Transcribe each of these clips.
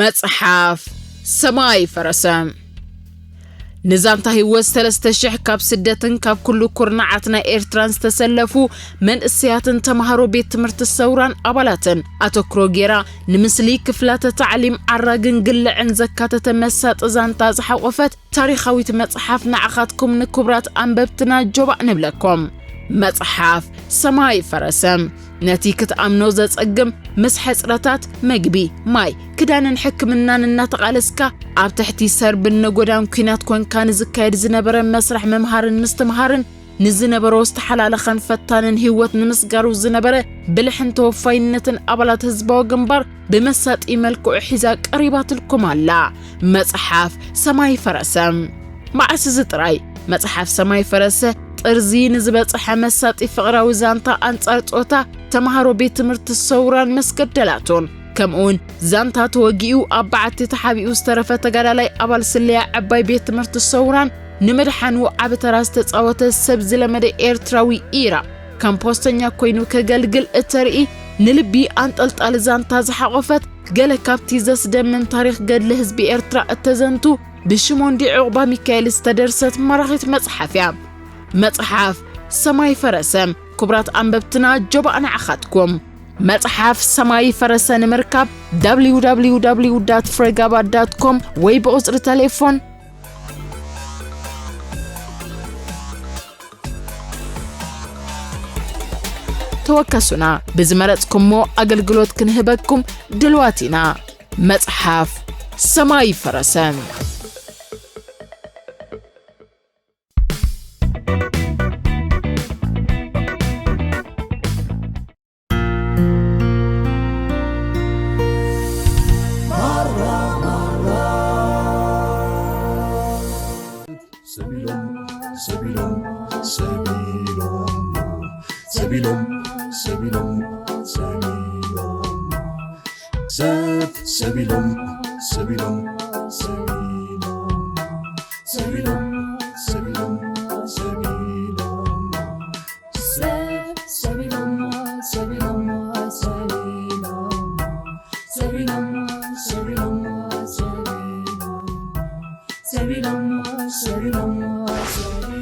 መጽሓፍ ሰማይ ፈረሰ። ንዛንታ ህይወት ሰለስተ ሽሕ ካብ ስደትን ካብ ኩሉ ኩርናዓት ናይ ኤርትራን ዝተሰለፉ መንእሰያትን ተማሃሮ ቤት ትምህርቲ ሰውራን ኣባላትን ኣተኩሮ ጌራ፣ ንምስሊ ክፍላተ ታዕሊም ዓራግን ግልዕን ዘካተተ መሳጢ ዛንታ ዝሓቖፈት ታሪኻዊት መጽሓፍ ንዓኻትኩም ንክቡራት ኣንበብትና ጆባእ ንብለኩም። መጽሓፍ ሰማይ ፈረሰ። ነቲ ክትኣምኖ ዘጸግም፣ ምስ ሕጽረታት መግቢ፣ ማይ፣ ክዳንን ሕክምናን እናተቓለስካ፣ ኣብ ትሕቲ ሰርብን ነጎዳን ኲናት ኮንካ ንዝካየድ ዝነበረ መስርሕ ምምሃርን ምስትምሃርን፣ ንዝነበሮ ዝተሓላለኸን ፈታንን ህይወት ንምስጋሩ ዝነበረ ብልሕን ተወፋይነትን ኣባላት ህዝባዊ ግንባር ብመሳጢ መልክዑ ሒዛ ቀሪባትልኩም ኣላ። መጽሓፍ ሰማይ ፈረሰ። መዓስ እዚ ጥራይ መጽሓፍ ሰማይ ፈረሰ ጥርዚ ንዝበጽሐ መሳጢ ፍቕራዊ ዛንታ ኣንጻር ጾታ ተማሃሮ ቤት ትምህርቲ ሰውራን መስገደላቱን፣ ከምኡውን ዛንታ ተወጊኡ ኣብ በዓቲ ተሓቢኡ ዝተረፈ ተጋዳላይ ኣባል ስለያ ዕባይ ቤት ትምህርቲ ሰውራን ንምድሓኑ ዓቢ ተራ ዝተጻወተ ሰብ ዝለመደ ኤርትራዊ ኢራ ከም ፖስተኛ ኮይኑ ከገልግል እተርኢ ንልቢ ኣንጠልጣሊ ዛንታ ዝሓቖፈት ገለ ካብቲ ዘስደምም ታሪኽ ገድሊ ህዝቢ ኤርትራ እተዘንቱ ብሽሞንዲ ዑቕባ ሚካኤል ዝተደርሰት ማራኺት መጽሓፍ እያ። መጽሓፍ ሰማይ ፈረሰ። ክቡራት ኣንበብትና ጆባእ ንዓኻትኩም። መጽሓፍ ሰማይ ፈረሰ ንምርካብ www ፍሬጋባ ዳት ኮም ወይ ብቁጽሪ ተሌፎን ተወከሱና። ብዝመረጽኩሞ ኣገልግሎት ክንህበኩም ድልዋት ኢና። መጽሓፍ ሰማይ ፈረሰ። ሰቢሎም፣ ሰቢሎም፣ ሰቢሎም፣ ሰቢሎም፣ ሰቢሎም፣ ሰቢሎም፣ ሰብ፣ ሰቢሎም፣ ሰቢሎም፣ ሰቢሎም፣ ሰቢሎም፣ ሰቢሎም፣ ሰቢሎም፣ ሰብ፣ ሰቢሎም፣ ሰቢሎም፣ ሰቢሎም፣ ሰቢሎም፣ ሰቢሎም፣ ሰቢሎም፣ ሰቢሎም፣ ሰቢሎም፣ ሰቢሎም።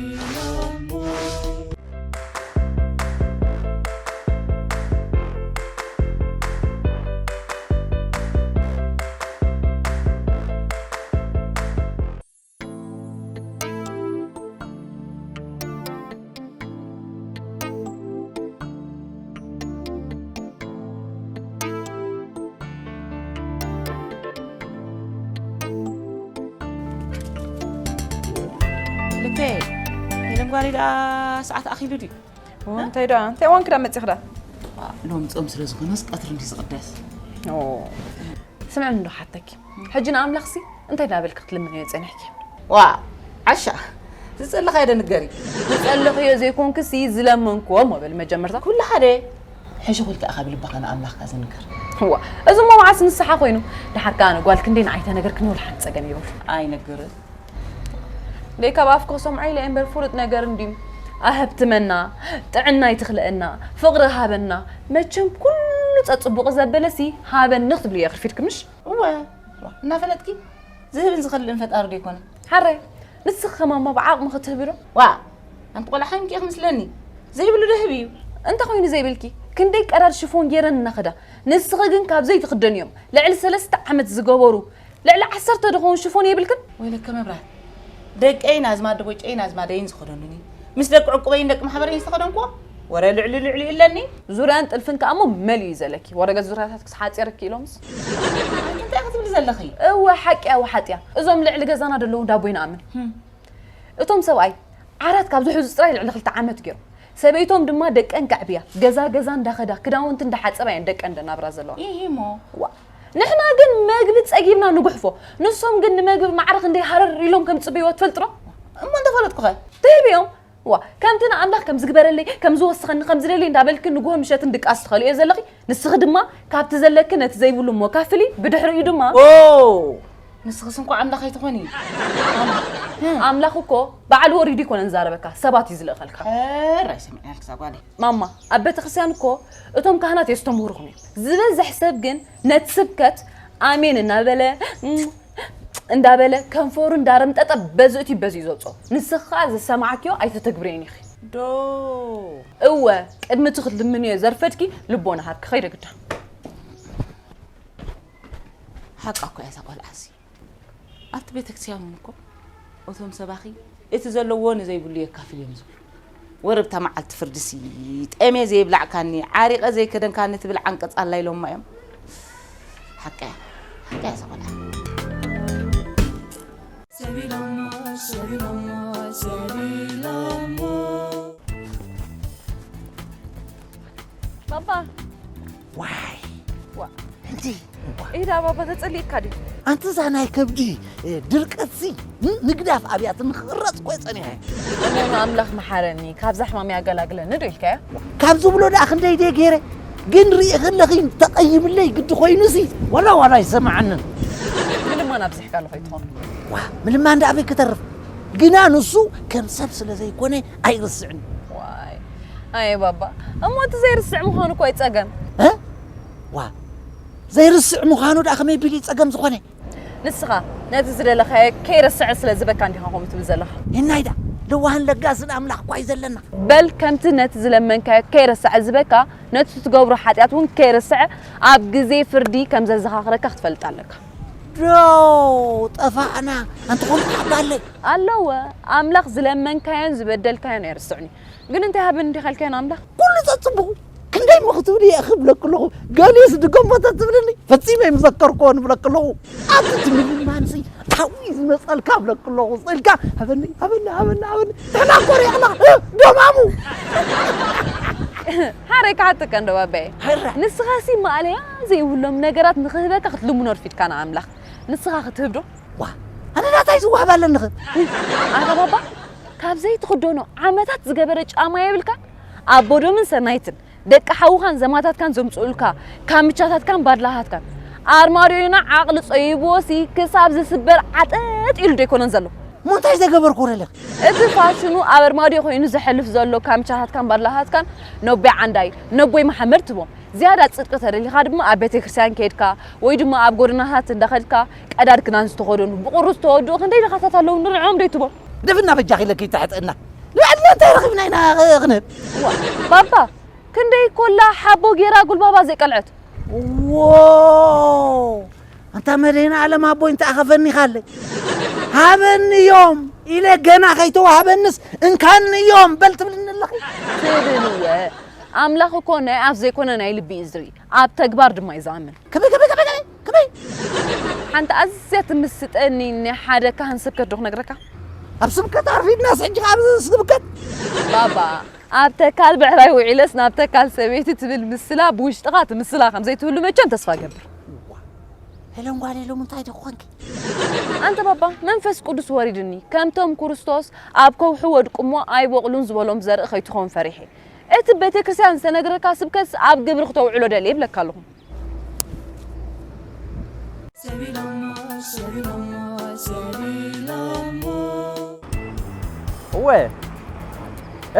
ልቤ፣ የለም ጓለይ ደኣ ሰዓት ኣኺሉ ድዩ? ኦ፣ እንታይ ደኣ? እንታይ እዋን ክዳ መጺኽ ደኣ? ሎሚ ጾም ስለ ዝኾነስ ቀትሪ እንዲ ዝቕደስ። ኦ። ስምዕኒ እንዶ ሓተኪ። ሕጂ ንኣምላኽሲ እንታይ እናበልኪ ክትልምንዮ ጸኒሕኪ? ዋ፣ ዓሻ። ዝጸለኻዮ ዶ ንገሪ? ዝጸለኽዮ ዘይኮንክሲ ዝለመንክዎ እሞ በሊ መጀመርታ። ኩሉ ሓደ። ሕሹኽ ኢልካ ኢኻ ብልብኻ ንኣምላኽካ ዝንገር። እዋ፣ እዚ እሞ መዓስ ንስሓ ኮይኑ? ደሓር ከኣ ንጓል ክንደይ ንዓይ ተነገርክኒ ወላ ሓንቲ ጸገም የብሉ። ኣይነግርን። ደይ ካብ ኣፍኪ ክሰምዖ ኢለ እምበር ፍሉጥ ነገር እንድዩ። ኣህብትመና፣ ጥዕና ይትኽልአና፣ ፍቕሪ ሃበና። መቸም ኩሉ ጸጽቡቕ ዘበለሲ ሃበኒ ክትብሉ እየ ክርፊድኪ ምሽ? እወ፣ እናፈለጥኪ ዝህብን ዝኸልእን ፈጣሪ ዶ ይኮነ? ሓራይ፣ ንስኺ ከማማ ብዓቕሚ ክትህቢ ዶ? ዋ፣ ኣንቲ ቆልዓ ሓንኪ ኢኺ ምስለኒ። ዘይብሉ ዶ ህብ እዩ? እንተ ኮይኑ ዘይብልኪ፣ ክንደይ ቀዳድ ሽፎን ገይረን እናኸዳ። ንስኺ ግን ካብ ዘይትኽደንዮም ልዕሊ ሰለስተ ዓመት ዝገበሩ ልዕሊ ዓሰርተ ድኸውን ሽፎን የብልክን? ወይለከ መብራት፣ ደቀይን ኣዝማድ ቦጨይን ኣዝማደይን ዝኸደኑኒ፣ ምስ ደቂ ዕቁበይን ደቂ ማሕበረይን ዝተኸደንኩዎ፣ ወረ ልዕሊ ልዕሊ ኣለኒ። ዙርያን ጥልፍን ከኣ እሞ መሊኡ እዩ ዘለኪ። ወረገት ዙርያታት ክስ ሓጺርኪ ኢሎምስ። ኣንቲ እንታይ ክትብሊ ዘለኺ? እወ፣ ሓቂ እያ፣ ወሓጥያ። እዞም ልዕሊ ገዛና ደለዉ ዳቦ ይንኣምን። ህም። እቶም ሰብኣይ ዓራት ካብ ዝሕዙ ጥራይ ልዕሊ ክልተ ዓመት ገይሮም። ሰበይቶም ድማ ደቀን ከዕብያ፣ ገዛ ገዛ እንዳኸዳ፣ ክዳውንቲ እንዳሓጸባ እየን ደቀን ደናብራ ዘለዋ። ኢሂ እሞ። ዋ፣ ንሕና ግን መግቢ ጸጊብና ንጉሕፎ። ንሶም ግን ንመግቢ ማዕረ ክንደይ ሃረር ኢሎም ከም ዝጽበይዎ ትፈልጢ ዶ? እሞ እንተፈለጥኩኸ? ትህብዮም። ዋ፣ ከምቲ ንኣምላኽ ከም ዝግበረለይ፣ ከም ዝወስኸኒ፣ ከም ዝደልይ እንዳበልኪ ንግሆ ምሸትን ድቃስ ትኸልዮ ዘለኺ። ንስኺ ድማ ካብቲ ዘለኪ ነቲ ዘይብሉ እሞ ካፍሊ፣ ብድሕሪኡ ድማ ኦ! ንስኽስ እንኳዕ ኣምላኽ ኣይትኾኒ። ኣምላኽ እኮ ባዕሉ ወሪዱ ይኮነ ዝዛረበካ፣ ሰባት እዩ ዝልእኸልካ። ሕራይ ሰሚዕናልኪ እዛ ጓለይ። ማማ፣ ኣብ ቤተክርስትያን እኮ እቶም ካህናት የስተምህሩኹም እዮም። ዝበዝሕ ሰብ ግን ነቲ ስብከት ኣሜን እናበለ እንዳበለ ከንፈሩ እንዳረምጠጠ በዚ እቲ በዚ እዩ ዘውፅኦ። ንስኻ ዝሰማዕክዮ ኣይተተግብርዮን ኢኺ። ዶ እወ፣ ቅድሚ እቲ ክትልምንዮ ዘርፈድኪ ልቦና ሃብኪ። ከይደ ግዳ። ሓቃ እኮ እያ እዛ ቆልዓሲ። ኣብቲ ቤተክርስትያን እውን እኮ እቶም ሰባኺ እቲ ዘለዎ ንዘይብሉ የካፍል እዮም ዝብሉ። ወረብታ መዓልቲ ፍርድሲ፣ ጠሜ ዘይብላዕካኒ ዓሪቐ ዘይከደንካኒ ትብል ዓንቀፅ ኣላ ኢሎማ እዮም። ሓቀያ ሓቀያ እዛ ቆልዓ። ባባ ዋይ ዋ እንዲ ኢዳ ባባ ተጸሊእካ ድዩ? ኣንቲ እዛ ናይ ከብዲ ድርቀትሲ ንግዳፍ ኣብያትኒ ክቕረፅ ኮይ ፀኒሐ። እሞን ኣምላኽ መሓረኒ ካብዛ ሕማም ያገላግለኒ ዶ ኢልካያ? ካብ ዝብሎ ደኣ ክንደይ ደየ ገይረ ግን ርኢ ከለኺ ተቐይምለይ ግዲ ኮይኑሲ ዋላ ዋላ ኣይሰማዓንን። ምልማን ኣብዚሕካ ኣለኹ ይትኾን። ዋ ምልማ እንዳ ኣበይ ክተርፍ ግና ንሱ ከም ሰብ ስለ ዘይኮነ ኣይርስዕን። ዋይ ኣየ ባባ እሞ እቲ ዘይርስዕ ምዃኑ እኮ ኣይጸገም። እ? ዋ ዘይርስዕ ምዃኑ ደኣ ከመይ ቢሉ ይጸገም ዝኾነ? ንስኻ ነቲ ዝደለኻዮ ከይረስዐ ስለ ዝበካ እንዲኻ ከምኡ ትብል ዘለኻ። የናይዳ ለዋህን ለጋስን ኣምላኽ እኳ እዩ ዘለና። በል ከምቲ ነቲ ዝለመንካዮ ከይረስዐ ዝበካ ነቲ ትገብሮ ሓጢኣት እውን ከይረስዐ ኣብ ግዜ ፍርዲ ከም ዘዘኻኽረካ ክትፈልጥ ኣለካ። ዶ ጠፋዕና ኣንተ ኾንኩ ሓባለይ ኣለወ ኣምላኽ ዝለመንካዮን ዝበደልካዮን ኣይርስዕን እዩ። ግን እንታይ ሃበኒ እንዲኻ ኢልካዮ ንኣምላኽ? ኩሉ ጸጽቡቑ ክንደይ እሞ ክትብሊ እየ ክብለኪ ኣለኹ። ገሊኡስ ድገሞ ተትብልኒ ፈጺመ ኣይምዘከርክዎን እብለኪ ኣለኹ። ኣብቲ ትምልማንሲ ሓዊ ዝመጸልካ እብለኪ ኣለኹ። ስእልካ ሃበኒ ሃበኒ ሃበኒ ሃበኒ ንሕና እኮ ሪቕና እ፣ ደማሙ ሓረይ ክሓተካ እንዶ ባባየ። ሃራ ንስኻሲ ማእለያ ዘይብሎም ነገራት ንኽህበካ ክትልምኖ ርፊድካ ንኣምላኽ። ንስኻ ክትህብ ዶ? ዋ ኣነ ናታይ ዝዋሃብ ኣለንኺ። ኣታ ባባ ካብ ዘይትኽደኖ ዓመታት ዝገበረ ጫማ የብልካ? ኣቦዶምን ሰናይትን ደቂ ሓውኻን ዘማታትካን ዘምፅኡልካ ካምቻታትካን ባድላኻትካን ኣርማድዮና ዓቕሊ ፀይቦሲ ክሳብ ዝስበር ዓጠጥ ኢሉ ዶ ኣይኮነን ዘሎ? እሞ እንታይ ዘገበርኩ ኣለኺ? እቲ ፋሽኑ ኣብ ኣርማድዮ ኮይኑ ዘሕልፍ ዘሎ ካምቻታትካን ባድላኻትካን ነቦይ ዓንዳይ ነቦይ መሓመድ ትቦም። ዝያዳ ፅድቂ ተደሊኻ ድማ ኣብ ቤተ ክርስቲያን ከይድካ ወይ ድማ ኣብ ጎደናታት እንዳኸድካ ቀዳድ ክዳን ዝተኸደኑ ብቑሪ ዝተወድኡ ክንደይ ድኻታት ኣለዉ ንርዕኦም ዶ ይትቦም? ደፍና በጃኺ ኢለኪ ይተሕጥእና ልዕልና እንታይ ረኺብና ኢና ክንህብ? ባባ ክንደይ ኮላ ሓቦ ጌራ ጉልባባ ዘይቀልዐት። ዎ ኣንታ መድህን ዓለም ኣቦይ እንታይ ኣኸፈኒ ካለይ ሃበንዮም ኢለ ገና ከይተዋህበንስ እንካንዮም በል ትብልኒ ኣለኺ። ትብልወ ኣምላኽ እኮ ናይ ኣፍ ዘይኮነ ናይ ልቢ እዩ ዝርኢ ኣብ ተግባር ድማ እዩ ዝኣምን። ከመይ ከመይ ከመይ ከመይ ከመይ ሓንቲ ኣዝያ ትምስጠኒ ናይ ሓደ ካህን ስብከት ዶ ክነግረካ? ኣብ ስብከት ኣርፊድናስ ሕጂ ካብ ስብከት ባባ ኣብ ተካል ብዕራይ ውዒለስ ናብ ተካል ሰበይቲ ትብል ምስላ ብውሽጥኻ ትምስላ ከም ዘይትህሉ መቸም ተስፋ ገብር። ሄለን ጓል ሎም እንታይ ዶ ክኾንኪ? ኣንተ ባባ መንፈስ ቅዱስ ወሪድኒ ከምቶም ክርስቶስ ኣብ ከውሒ ወድቁሞ ኣይበቕሉን ዝበሎም ዘርኢ ከይትኸውን ፈሪሐ። እቲ ቤተ ክርስቲያን ዝተነግረካ ስብከትስ ኣብ ግብሪ ክተውዕሎ ደልየ ይብለካ ኣለኹ። እወ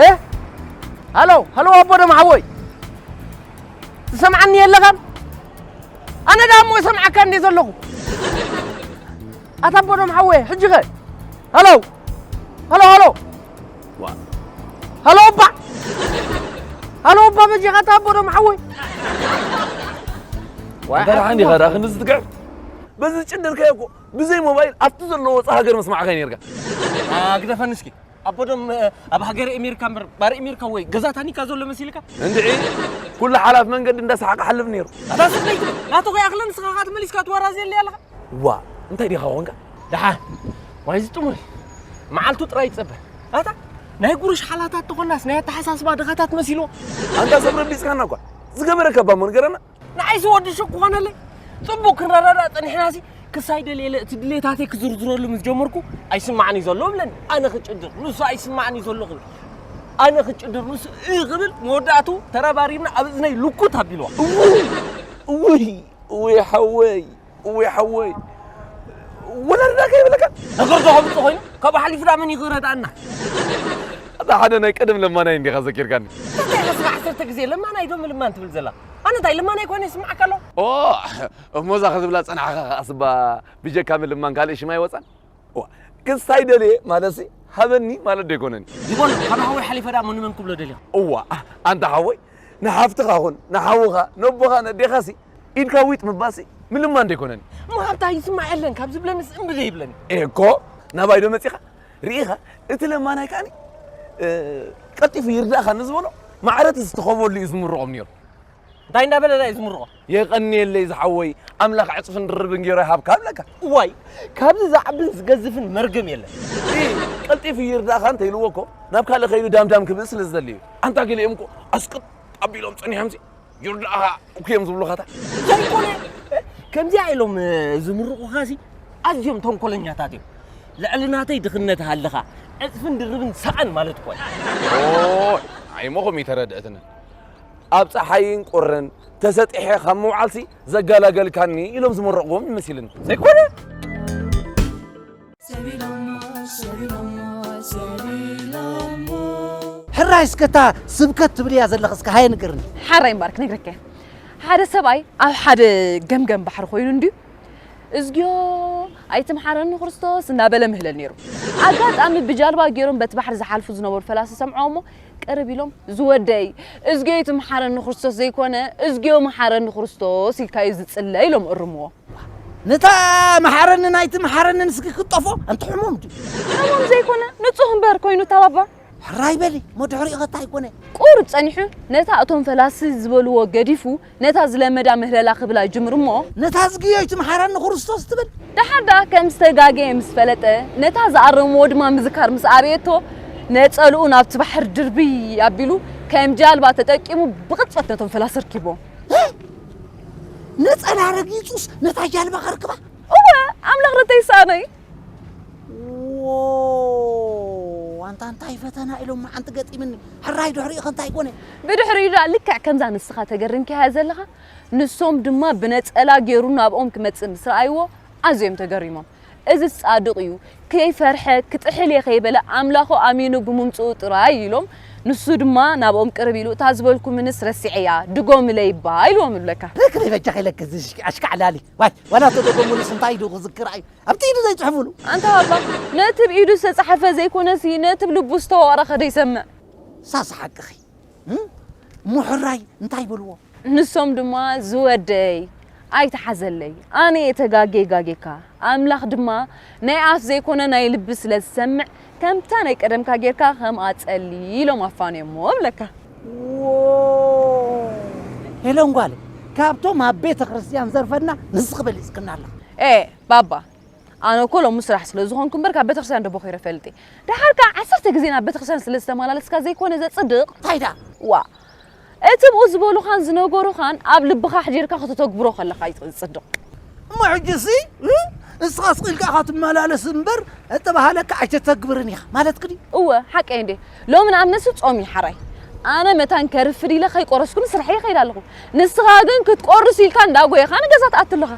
እ ሃሎ ሃሎ ኣቦ ደም ሓወይ ትሰምዓኒ የለኻን? ኣነ ደኣ እሞ ይሰምዓካ እንዴ ዘለኹ ኣታ ኣቦ ደም ሓወይ ሕጂ ኸ ሃሎ ሃሎ ሃሎ ሃሎ እባ ሃሎ እባ በጃኻ ኣታ ኣቦ ደም ሓወይ ዋይ ደርሓ እንዲኻ ደኣ ክንዲ ዝትግዕር በዚ ዝጭደልካዮ እኮ ብዘይ ሞባይል ኣብቲ ዘለዎ ወፃ ሃገር መስማዕካ ነርካ ግደፈኒ እስኪ ኣቦዶም ኣብ ሃገር ኣሜሪካ እምበር ባር ኣሜሪካ ወይ ገዛ ታኒካ ዘሎ መሲልካ እንድዒ ኩሉ ሓላፍ መንገዲ እንዳሰሓቀ ሓልፍ ነይሩ ኣታ ስብለይቲ ናቶ ከይኣክለ ንስኻ ካ ትመሊስካ ትወራዘየለይ ኣለኻ ዋ እንታይ ዲኻ ኮንካ ደሓ ዋይ ዝጥሙይ መዓልቱ ጥራይ ይጸበ ኣታ ናይ ጉሩሽ ሓላታት ተኾናስ ናይ ኣተሓሳስባ ድኻታት መሲልዎ ኣንታ ሰብ ረቢጽካና እኳ ዝገበረካ እባ እሞ ንገረና ንዓይሲ ወዲ ሹቅ ክኾነለይ ጽቡቅ ክንረዳዳእ ጸኒሕናሲ ክሳይ ደልየለ እቲ ድሌታተይ ክዝርዝረሉ ምስ ጀመርኩ ኣይስማዕን እዩ ዘሎ እብለኒ ኣነ ክጭድር ንሱ ኣይስማዕን እዩ ዘሎ ክብል ኣነ ክጭድር ንሱ እ ክብል መወዳእቱ ተረባሪብና ኣብ እዝነይ ልኩት ኣቢልዋ እውይ እውይ ሓወይ እውይ ሓወይ ወላ ርዳእካ ይብለካ። ነገር ዶ ከምጽእ ኮይኑ ካብኡ ሓሊፉ ዳ መን እዩ ክረድኣና? ኣታ ሓደ ናይ ቀደም ለማናይ እንዲኻ ዘኪርካኒ። እንታይ ኢኻ ስጋ ዓሰርተ ግዜ ለማናይ ዶ ምልማን ትብል ዘላ? ኣነ እንታይ ለማናይ ኮይነ ይስምዓካ ኣሎ? ኦ እሞዛ ክትብላ ጸናሕኻ ከኣስባ ብጀካ ምልማን ካልእ ሽም ኣይወጻን። ዋ ክሳይ ደልየ ማለትሲ ሃበኒ ማለት ዶ ኣይኮነን? ይበሉ ካብ ሃወይ ሓሊፈ ዳ መኑ መን ክብሎ ደልዮ? እዋ ኣንታ ሓወይ ንሓፍትኻ ኹን ንሓውኻ ነቦኻ ነዴኻሲ ኢድካ ዊጥ ምባሲ ምልማን ዶ ኣይኮነን? እሞ ሃብታ ይስማዕ የለን ካብ ዝብለንስ እምቢ ዘይብለኒ። ኤኮ ናባይ ዶ መጺኻ ርኢኻ እቲ ለማናይ ከኣኒ እ፣ ቀልጢፉ ይርዳእኻ ንዝበሎ ማዕረት ዝተኸበሉ እዩ ዝምርቖም ነይሩ። እንታይ እንዳበለ ዳ እዩ ዝምርቖ? የቐንየለይ ዝሓወይ ኣምላኽ ዕፅፍን ድርብን ገይሩ ይሃብካ እብለካ። እዋይ ካብዚ ዝዓብን ዝገዝፍን መርገም የለን። ኢ፣ ቀልጢፉ ይርዳእኻ እንተ ኢልዎ እኮ ናብ ካልእ ከይዱ ዳምዳም ክብእ ስለ ዝደሊ እዩ። ኣንታ ገሊኦም እኮ ኣስቅጥ ኣቢሎም ፀኒሖምሲ ይርዳእኻ እኮ እዮም ዝብሉኻታ። ዘይኮነ ከምዚኣ ኢሎም ዝምርቑኻሲ ኣዝዮም ተንኮለኛታት እዮም። ልዕሊ ናተይ ድኽነት ሃለኻ ዕፅፍን ድርብን ሰኣን ማለት እኮ እዩ። ኣይሞኹም ይተረድእትነ ኣብ ፀሓይን ቁርን ተሰጢሐ ካብ ምውዓልሲ ዘጋላገልካኒ ኢሎም ዝመረቕዎም ይመሲልኒ። ዘይኮነ ሕራይ እስከ እታ ስብከት ትብል እያ ዘለኽስ ከ ሃየ ንገርኒ። ሓራይ እምበኣር ክነግረካ እየ። ሓደ ሰብኣይ ኣብ ሓደ ገምገም ባሕሪ ኮይኑ እንድዩ እዝግዮ ኣይትምሓረኒ ክርስቶስ እናበለ ምህለል ነይሩ። ኣጋጣሚ ብጃልባ ገይሮም በቲ ባሕሪ ዝሓልፉ ዝነበሩ ፈላሲ ሰምዖም እሞ ቅርብ ኢሎም ዝወደይ እዝግዮ ኣይትምሓረኒ ክርስቶስ ዘይኮነ እዝግዮ ምሓረኒ ክርስቶስ ኢልካዩ ዝጽለ ኢሎም እርምዎ። ነታ መሓረኒ ናይቲ መሓረኒ ንስኪ ክትጠፎ ኣንቲ ሕሙም ድዩ? ሕሙም ዘይኮነ ንጹህ እምበር ኮይኑ እታ ባባ። ሕራይ በሊ እሞ ድሕሪኡ ኸ እንታይ ኮነ? ቁሩብ ጸኒሑ ነታ እቶም ፈላሲ ዝበልዎ ገዲፉ ነታ ዝለመዳ ምህለላ ክብላ ይጅምር እሞ። ነታ ዝግዮ ኣይትምሓረኒ ክርስቶስ ትብል። ደሓር ደኣ ከም ዝተጋገየ ምስ ፈለጠ ነታ ዝኣረምዎ ድማ ምዝካር ምስ ኣበየቶ ነጸልኡ ናብቲ ባሕሪ ድርብይ ኣቢሉ ከም ጃልባ ተጠቂሙ ብቕጽበት ነቶም ፈላሲ ኣርኪብዎም። ነጸላ ረጊጹስ ነታ ጃልባ ከርክባ? እወ ኣምላኽ ነተይ ይሰኣኖ እዩ። ዎ ኣንታ እንታይ ፈተና ኢሎም መዓንቲ ገጢምኒ ሕራይ ድሕሪኡ ከ እንታይ ኮነ? ብድሕሪኡ ደኣ ልክዕ ከምዛ ንስኻ ተገሪምካያ ዘለኻ ንሶም ድማ ብነጸላ ገይሩ ናብኦም ክመጽእ ምስ ረኣይዎ ኣዝዮም ተገሪሞም። እዝስ ጻድቕ እዩ፣ ከይፈርሐ ክጥሕል እየ ከይበለ ኣምላኹ ኣሚኑ ብምምጽኡ ጥራይ ኢሎም፣ ንሱ ድማ ናብኦም ቅርብ ኢሉ እታ ዝበልኩምንስ ረሲዐያ፣ ድገሙለይ እባ ኢልዎም እብለካ። ርክበይ በጃኺ ኢለኪ እዚ ኣሽካዕላሊ። ዋይ ዋላ ተደገሙሉስ እንታይ ኢሉ ክዝክር ኣዩ ኣብቲ ኢዱ ዘይጽሕፉሉ። ኣንታ ባባ ነቲ ብኢዱ ዝተጻሕፈ ዘይኮነሲ ነቲ ብልቡ ዝተዋቕረ ከ ደይሰምዕ። ሳስ ሓቅኺ። እም? እሞ ሕራይ እንታይ በልዎ? ንሶም ድማ ዝወደይ ኣይትሓዘለይ ኣነ እየ ተጋጌ ጋጌካ ኣምላኽ ድማ ናይ ኣፍ ዘይኮነ ናይ ልቢ ስለ ዝሰምዕ ከምታ ናይ ቀደምካ ጌርካ ከምኣ ጸሊ ኢሎም ኣፋንዮሞ እብለካ። ዎ ሄለን ጓለይ ካብቶም ኣብ ቤተ ክርስትያን ዘርፈና ንስኺ በሊጽክና ኣለኺ። ኤ ባባ ኣነ እኮ ሎሚ ስራሕ ስለ ዝኾንኩ እምበር ካብ ቤተክርስትያን ዶ ቦኺረ ፈልጥ እየ። ደሓር ከኣ ዓሰርተ ግዜ ናብ ቤተክርስትያን ስለ ዝተመላለስካ ዘይኮነ ዘጽድቕ። እንታይ ደኣ? ዋ እቲ ብኡ ዝበሉኻን ዝነገሩኻን ኣብ ልብኻ ኣሕዲርካ ከተተግብሮ ከለኻ እዩ ዝጽድቕ። እሞ ሕጂሲ ንስኻ ስቕ ኢልካ ኢኻ ትመላለስ እምበር እተባህለካ ኣይተተግብርን ኢኻ ማለትኪ ድዩ? እወ ሓቀይ እንዴ ሎሚ ንኣብነትሲ ጾም እዩ ሓራይ ኣነ መታን ከርፍድ ኢለ ከይቆረስኩ ንስርሐይ ይኸይድ ኣለኹ ንስኻ ግን ክትቆርስ ኢልካ እንዳጎየኻ ንገዛ ትኣቱ ኣለኻ።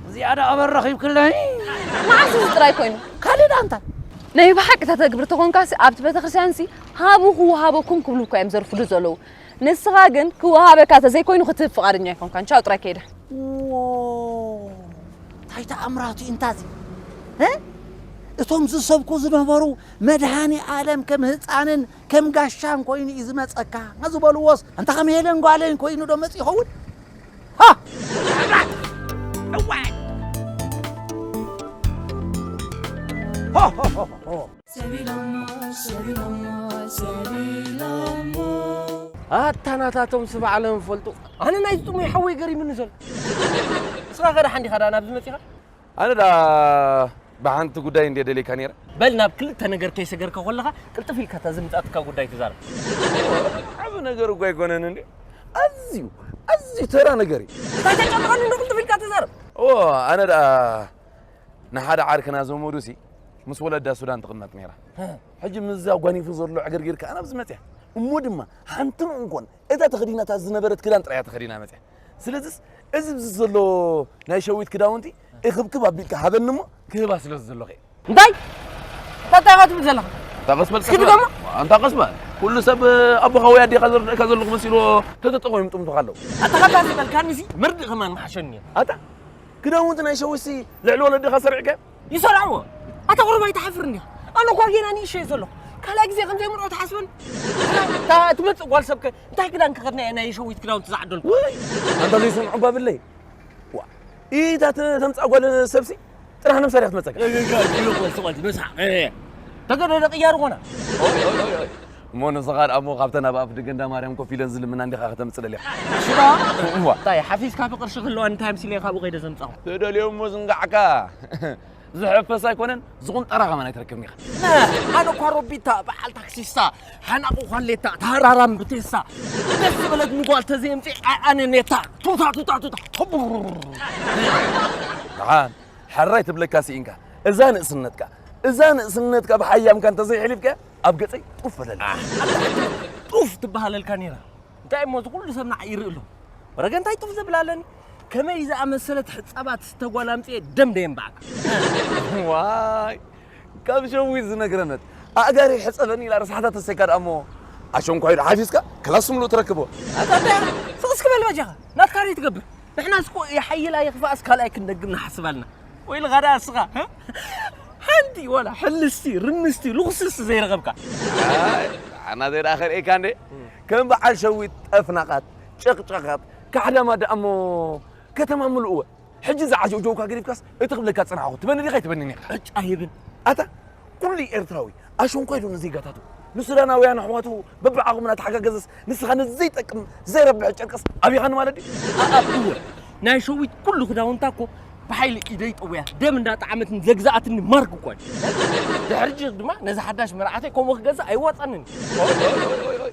እዚኣ ደኣ ኣበ ረኺብክለይ። መዓስ እዚ ጥራይ ኮይኑ? ካልእ ደኣ እንታይ? ናይ ብሓቂ ተተግብር ተኾንካሲ ኣብቲ ቤተክርስትያንሲ ሃቡ ክወሃበኩም ክብሉ እኳ እዮም ዘርፍዱ ዘለዉ። ንስኻ ግን ክወሃበካ ተዘይኮይኑ ክትህብ ፍቓደኛ ኣይኮንካን። ቻው ጥራይ ከይደ። ዎ እንታይ ተኣምራቱ እዩ እንታዚ? እ? እቶም ዝሰብኩ ዝነበሩ መድሃኒ ኣለም ከም ህፃንን ከም ጋሻን ኮይኑ እዩ ዝመፀካ ዝበልዎስ እንታ ከም ሄለን ጓለን ኮይኑ ዶ መፂ ይኸውን? ኣታ ናታቶም ስባዕሎም ፈልጡ ኣነ ናይ ዝጥሙይ ሓወይ ገሪምኒ ዘሎ ንስኻ ከዳ ሓንዲኻ ዳ ናብዚ መፂኻ ኣነ ዳ ብሓንቲ ጉዳይ እንደ ደሌካ ነይረ በል ናብ ክልተ ነገር ከይሰገርካ ኮለኻ ቅልጥፍ ኢልካ እታ ዝምፃትካ ጉዳይ ትዛረብ ዓብ ነገር እኳ ኣይኮነን እንዲ ኣዝዩ ኣዝዩ ተራ ነገር እዩ እንታይ ተጨምረኒ እንዶ ቅልጥፍ ኢልካ ትዛረብ ኦ ኣነ ዳ ንሓደ ዓርክና ዘመዱ ሲ ምስ ወለዳ ሱዳን ትቕመጥ ነይራ ሕጂ ምስዚ ኣጓኒፉ ዘሎ ዕግርጊር ከኣ ናብዚ መፅያ እሞ ድማ ሓንቲ ንእንኮን እታ ተኸዲናታ ዝነበረት ክዳን ጥራያ ተኸዲና መፅያ ስለዚስ እዚ ብዚ ዘሎ ናይ ሸዊት ክዳውንቲ እኽብክብ ኣቢልካ ሃበኒ እሞ ክህባ ስለ ዘለኹ እየ። እንታይ እንታይ ኢኻ ትብል ዘለኻ? ኣንታ ቀስ በል እስኪ ድገሞ። ኣንታ ቀስ በል። ኩሉ ሰብ ኣቦኻ ወይ ኣዴኻ ዝርድእካ ዘለኹ መሲልዎ ተተጠቒሞም ይጥምቱኻ ኣለዉ። ኣታ ኸታ ዝበልካኒ ሲ ምርድእ ከማን ምሓሸኒ እዩ። ኣታ ክዳውንቲ ናይ ሸዊሲ ልዕሊ ወለድኻ ሰሪዕካዮ? ይሰርዕዎ። ኣታ ቁሩብ ኣይትሓፍርን ዲኻ? ኣነ እኳ ጌና ንእሽቶ እየ ዘለኹ። ካልኣይ ግዜ ከም ዘይምርዖ ትሓስበኒ? እታ ትመጽእ ጓል ሰብከ እንታይ ክዳን ክኸድና እየ ናይ ሸዊት ክዳውንቲ ዝዓደልኩ? ወይ ኣንታ ዘይሰምዑ ባብለይ። ዋ ኢታ ተምፃ ጓል ሰብሲ ጥራሕ ነብሳ ዲያ ክትመፀካ። ተገደደ ቅያር ኾና እሞ ንስኻ ደኣ እሞ ካብተን ኣብ ኣፍ ደገ እንዳ ማርያም ኮፍ ኢለን ዝልምና እንዲኻ ከተምፅእ ደሊኻ። ሽባ እዋ እንታይ ሓፊዝካ ብቅርሺ ክህልዋ እንታይ ኣምሲለ እየ ካብኡ ከይደ ዘምፃኹ። ትደልዮ እሞ ዝንጋዕካ ዝሕፈስ ኣይኮነን ዝቑንጠራ ከማን ኣይትረክብን ኢኻ። ኣነ እኳ ሮቢታ በዓል ታክሲስታ ሓናቑ ኳሌታ ታራራም ብቴሳ ደስ ዝበለት ንጓል ተዘየምፂ ኣነ ኔታ ቱታ ቱታ ቱታ ደሓን ሕራይ ትብለካ ስኢንካ እዛ ንእስነትካ እዛ ንእስነትካ ብሓያምካ እንተዘይሕሊፍካ ኣብ ገፀይ ጡፍ በለል። ጡፍ ትበሃለልካ ነይራ። እንታይ እሞ እዚ ኩሉ ሰብ ንዓይ ይርኢ ኣሎ። ወረገ እንታይ ጡፍ ዘብል ኣለኒ? ከመይ ዝኣመሰለት ሕጻባት ዝተጓል ኣምጽኤ ደም ደየንባዕካ። ዋይ ካብ ሸዊት ዝነግረነት ኣእጋሪ ሕጸበኒ ኢላ ረሳሕታ ተሰካ ደኣ እሞ ኣሸንኳይ ዶ ሓፊዝካ ክላስ ምሉእ ትረክቦ። ኣታታ ስቕ እስኪ በል በጃኻ ናትካ ዶ ትገብር። ንሕና እስኮ ይሓይላ ይኽፋእስ ካልኣይ ክንደግም ንሓስብ ኣልና። ወይልኻ ደኣ እስኻ ሓንቲ ዋላ ሕልስቲ ርምስቲ ልኹስስ ዘይረኸብካ። ኣና ዘይደኣ ከርእየካ እንዴ ከም በዓል ሸዊት ጠፍናቓት ጨቕጨቓት ካሕዳማ ደኣ እሞ ከተማ ምልእወ ሕጂ ዝዓጀውጀውካ ገዲፍካስ እቲ ክብለካ ዝጸናሕኹ ትበኒ ዲኻ ኣይትበንን ኢኻ ዕጭ ኣይብን ኣታ ኩሉ ኤርትራዊ ኣሸንኳይ ዶ ንዜጋታቱ ንሱዳናውያን ኣሕዋቱ በብዓቕሙ እናተሓጋገዘስ ንስኻ ንዘይጠቅም ዘይረብሕ ጨርቅስ ኣብኻ ንማለት ድዩ ኣኣብወ ናይ ሸዊት ኩሉ ክዳውንታ እኮ ብሓይሊ ኢደይ ጠውያ ደም እንዳጠዓመትኒ ዘግዝኣትኒ ማርክ እኳ እዩ ድሕርጂ ድማ ነዚ ሓዳሽ መርዓተይ ከምኡ ክገዝእ ኣይዋፃንን እዩ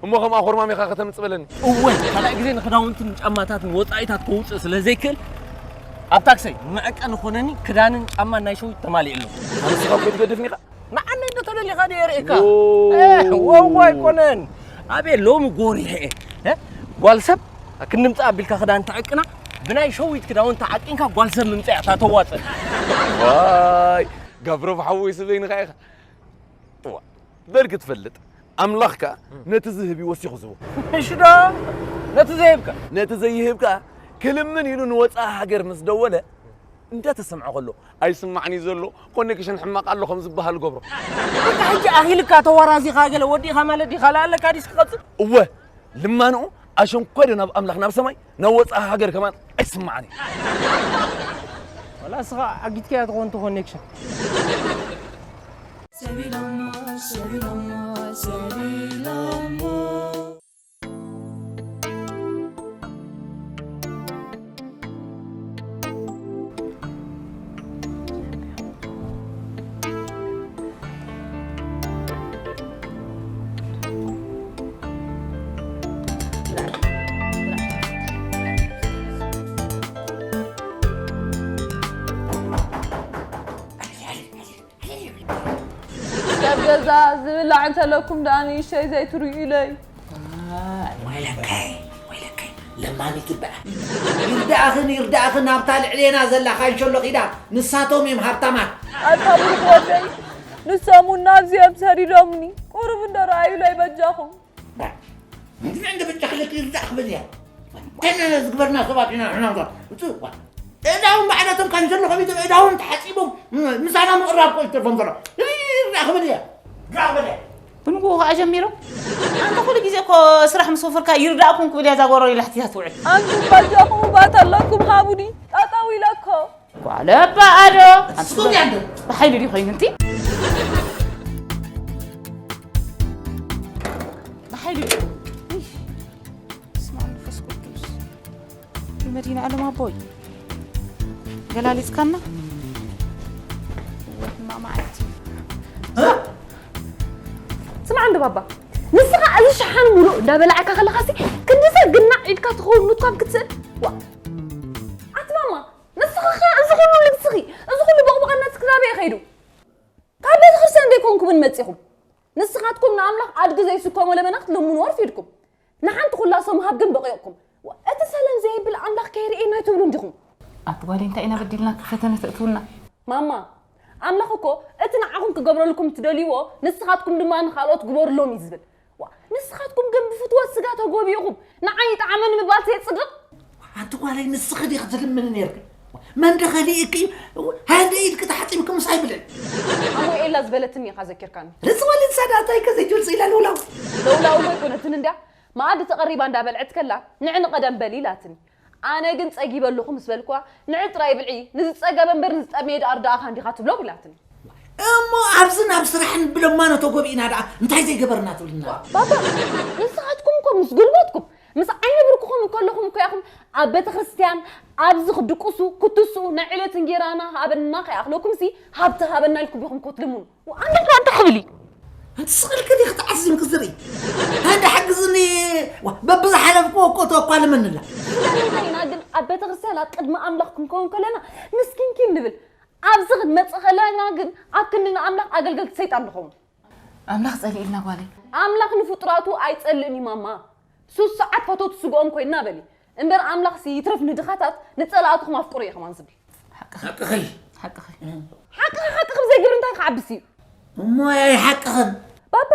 እሞ ከምኣ ኮርማሚኻ ከተምጽእ በለኒ። እወ ካልኣይ ግዜ ንክዳውንትን ጫማታትን ወጻኢታት ከውጽእ ስለ ዘይክእል ኣብ ታክሰይ መዐቀኒ ኮነኒ ክዳንን ጫማን ናይ ሸዊት ተማሊኡ ኣሎ። ኣነስኻ እኮ ትገድፍኒ ኢኻ። ንዓነይ ዶ ተደሊኻ ድየ ርእየካ? ዎ። እ፣ ወዋ ኣይኮነን። ኣቤ ሎሚ ጎሪሐ እየ። እ? ጓል ሰብ ክንምጽእ ኣቢልካ ክዳን ተዕቅና ብናይ ሸዊት ክዳውንቲ ዓቂንካ ጓል ሰብ ምምጻእ እያ እታ ተዋጽእ። ዋይ ጋብሮ ብሓወይ ስበይንኻ ኢኻ። እዋ በል ክትፈልጥ ኣምላኽ ከኣ ነቲ ዝህብ እዩ ወሲኹ ዝህቦ። እሺ ዶ ነቲ ዘይህብካ ነቲ ዘይህብ ከኣ ክልምን ኢሉ ንወጻኢ ሃገር ምስ ደወለ እንዳተሰምዐ ከሎ ኣይስማዕን እዩ ዘሎ ኮኔክሽን ሕማቕ ኣሎ ከም ዝበሃል ገብሮ። በቃ ሕጂ ኣኺልካ ተወራዚኻ ገለ ወዲእኻ ማለት ዲኻ ለኣለካ ዲስ ክቐጽል እወ ልማንኡ ኣሸንኳይ ዶ ናብ ኣምላኽ ናብ ሰማይ ናብ ወጻኢ ሃገር ከማን ኣይስማዕን እዩ። ዋላ እስኻ ዓጊትካያ ትኾን እቲ ኮኔክሽን። ሰብ ገዛ ዝብላዕ እንተለኩም ደኣ ንእሽተይ ዘይትርእዩለይ። ወይለከይ ወይለከይ ለማኒት ትበሃል። ይርዳእኽን ይርዳእኽን ኣብታ ልዕሌና ዘላ ካንሸሎ ኺዳ ንሳቶም እዮም ሃብታማት። ኣታ ብሩኽ ወደይ ንሶም እውን ናብዚ እዮም ሰዲዶምኒ። ቁሩብ እንዶ ረኣዩለይ በጃኹም። እንግዲህ እንደ ብቻ ክልክ ይርዳእ ክብል እያ። ከነ ዝግበርና ሰባት ኢና ንሕና እምበር። እቱ እኳ እዳውን ባዕለቶም ከም ዘሎ ከሚቶም እዳውን ተሓፂቦም ምሳና ምቕራብ ኮ ዝተርፎም ዘሎ። ይርዳእ ክብል እያ። ይርዳእ ክብል እያ። ብንግኡ ከዓ ጀሚሮም ኣንተ ኩሉ ግዜ እኮ ስራሕ ምስ ወፈርካ ይርዳእኩም ክብል እያ እዛ ጎረሮ ኢላ ሕቲታ ትውዕል። ኣንቱም በጃኹም ባት ኣለኩም ሃቡኒ ጠጠው ኢለ እኮ። ጓለ ኣባ ኣዶ ብሓይሊ ድዩ ኮይኑ እቲ ብሓይሊ ድዩ ስማ መንፈስ ቅዱስ መዲና ዓለም ኣቦይ ገላሊፅካና ወድማ መዓልቲ ስማዕ እንዶ ባባ ንስኻ እዚ ሸሓን ሙሉእ እንዳበላዕካ ከለኻሲ ክንዲ ሰብ ግናዕ ኢድካ ትኸውን ምኳን ክትስእል ዋ ኣቲ ማማ ንስኺ ኸ እዚ ኹሉ ልግስኺ፣ እዚ ኹሉ ቦቕቦቕነትኪ ናበይ እዩ ኸይዱ? ካብ ቤተ ክርስቲያን ዶ ኣይኮንኩምን መጺኹም? ንስኻትኩም ንኣምላኽ ኣድጊ ዘይስከሞ ለበና ክትልምንዎ ኣርፊድኩም። ንሓንቲ ኩላ ሰው ምሃብ ግን በቒቕኩም። እቲ ሰለም ዘየብል ኣምላኽ ከይርእየና ኣይትብሉን ዲኹም? ኣቲ ጓለይ እንታይ ኢና በዲልናኪ ፈተነ ተእትውና? ማማ፣ ኣምላኽ እኮ እቲ ንዓኹም ክገብረልኩም ትደልይዎ ንስኻትኩም ድማ ንኻልኦት ግበሩሎም እዩ ዝብል። ዋ፣ ንስኻትኩም ግን ብፍትወት ስጋ ተጎቢኹም ንዓይ ይጥዓመኒ ምባል ዘየጽድቕ? ኣንቲ ጓለይ ንስኺ ዲኺ ትልምኒ ነይርኪ? መን ደኸ ልኢኪ? ሃንደ ኢድኪ ተሓጺብኪ ምሳይ ብልዒ። ኣሞ ኤላ ዝበለትኒ ኢኻ ዘኪርካኒ። ርጽ ወልድ ሳዳታይ ከዘይትብል ስኢላ ልውላው። ለውላው እኮ ኣይኮነትን እንድያ። መኣዲ ተቐሪባ እንዳበልዐት ከላ ንዕኒ ቀደም በሊ ኢላትኒ። ኣነ ግን ጸጊበ ኣለኹ ምስ በልኳ፣ ንዒ ጥራይ ብልዒ፣ ንዝጸገበ እምበር ንዝጠመየ ደኣ ርዳእኻ እንዲኻ ትብሎ ኢላትኒ። እሞ ኣብዚ ናብ ስራሕ ንብለማ ነቶ ጎቢእና ደኣ እንታይ ዘይገበርና ትብልና? ባባ፣ ንስኻትኩም እኮ ምስ ጉልበትኩም፣ ምስ ዓይኒ ብርክኹም እኮ ኣለኹም እኮ ኢኹም ኣብ ቤተ ክርስቲያን፣ ኣብዚ ክድቅሱ፣ ክትስኡ፣ ናይ ዕለት እንጌራና ሃበና ከይኣኽለኩም ሲ ሃብቲ ሃበና ኢልኩም ኢኹም እኮ ትልምኑ። ኣንታ ኣንታ ክብል እዩ። ኣንቲ ስቕልኪ ዲኺ ተዓዚምኪ ዝርኢ? ኣንዳ ሓግዝኒ። ዋ፣ በብዝሓለፍክዎ እኮ ተኳልመንላ። ስለምንታይ ኢና ግን ኣብ ቤተ ክርስቲያን ኣብ ቅድሚ ኣምላኽ ክንከውን ከለና ምስኪንኪን ንብል? ኣብዚ ክንመጽእ ከለና ግን ኣብ ክንዲ ንኣምላኽ ኣገልገልቲ ሰይጣን ንኸውን። ኣምላኽ ጸሊእልና ጓለይ። ኣምላኽ ንፍጡራቱ ኣይጸልእን እዩ ማማ። ሱስ ሰዓት ፈተውቲ ስግኦም ኮይንና በሊ። እምበር ኣምላኽሲ ይትረፍ ንድኻታት ንጸላእትኹም ኣፍቅሩ እዩ ከማን ዝብል። ሓቅኺ። ሓቅኺ። ሓቅኺ። ሓቅኺ ሓቂ ከም ዘይገብር እንታይ ክዓብስ እዩ? እሞ ኣይ ሓቅኽን። ባባ፣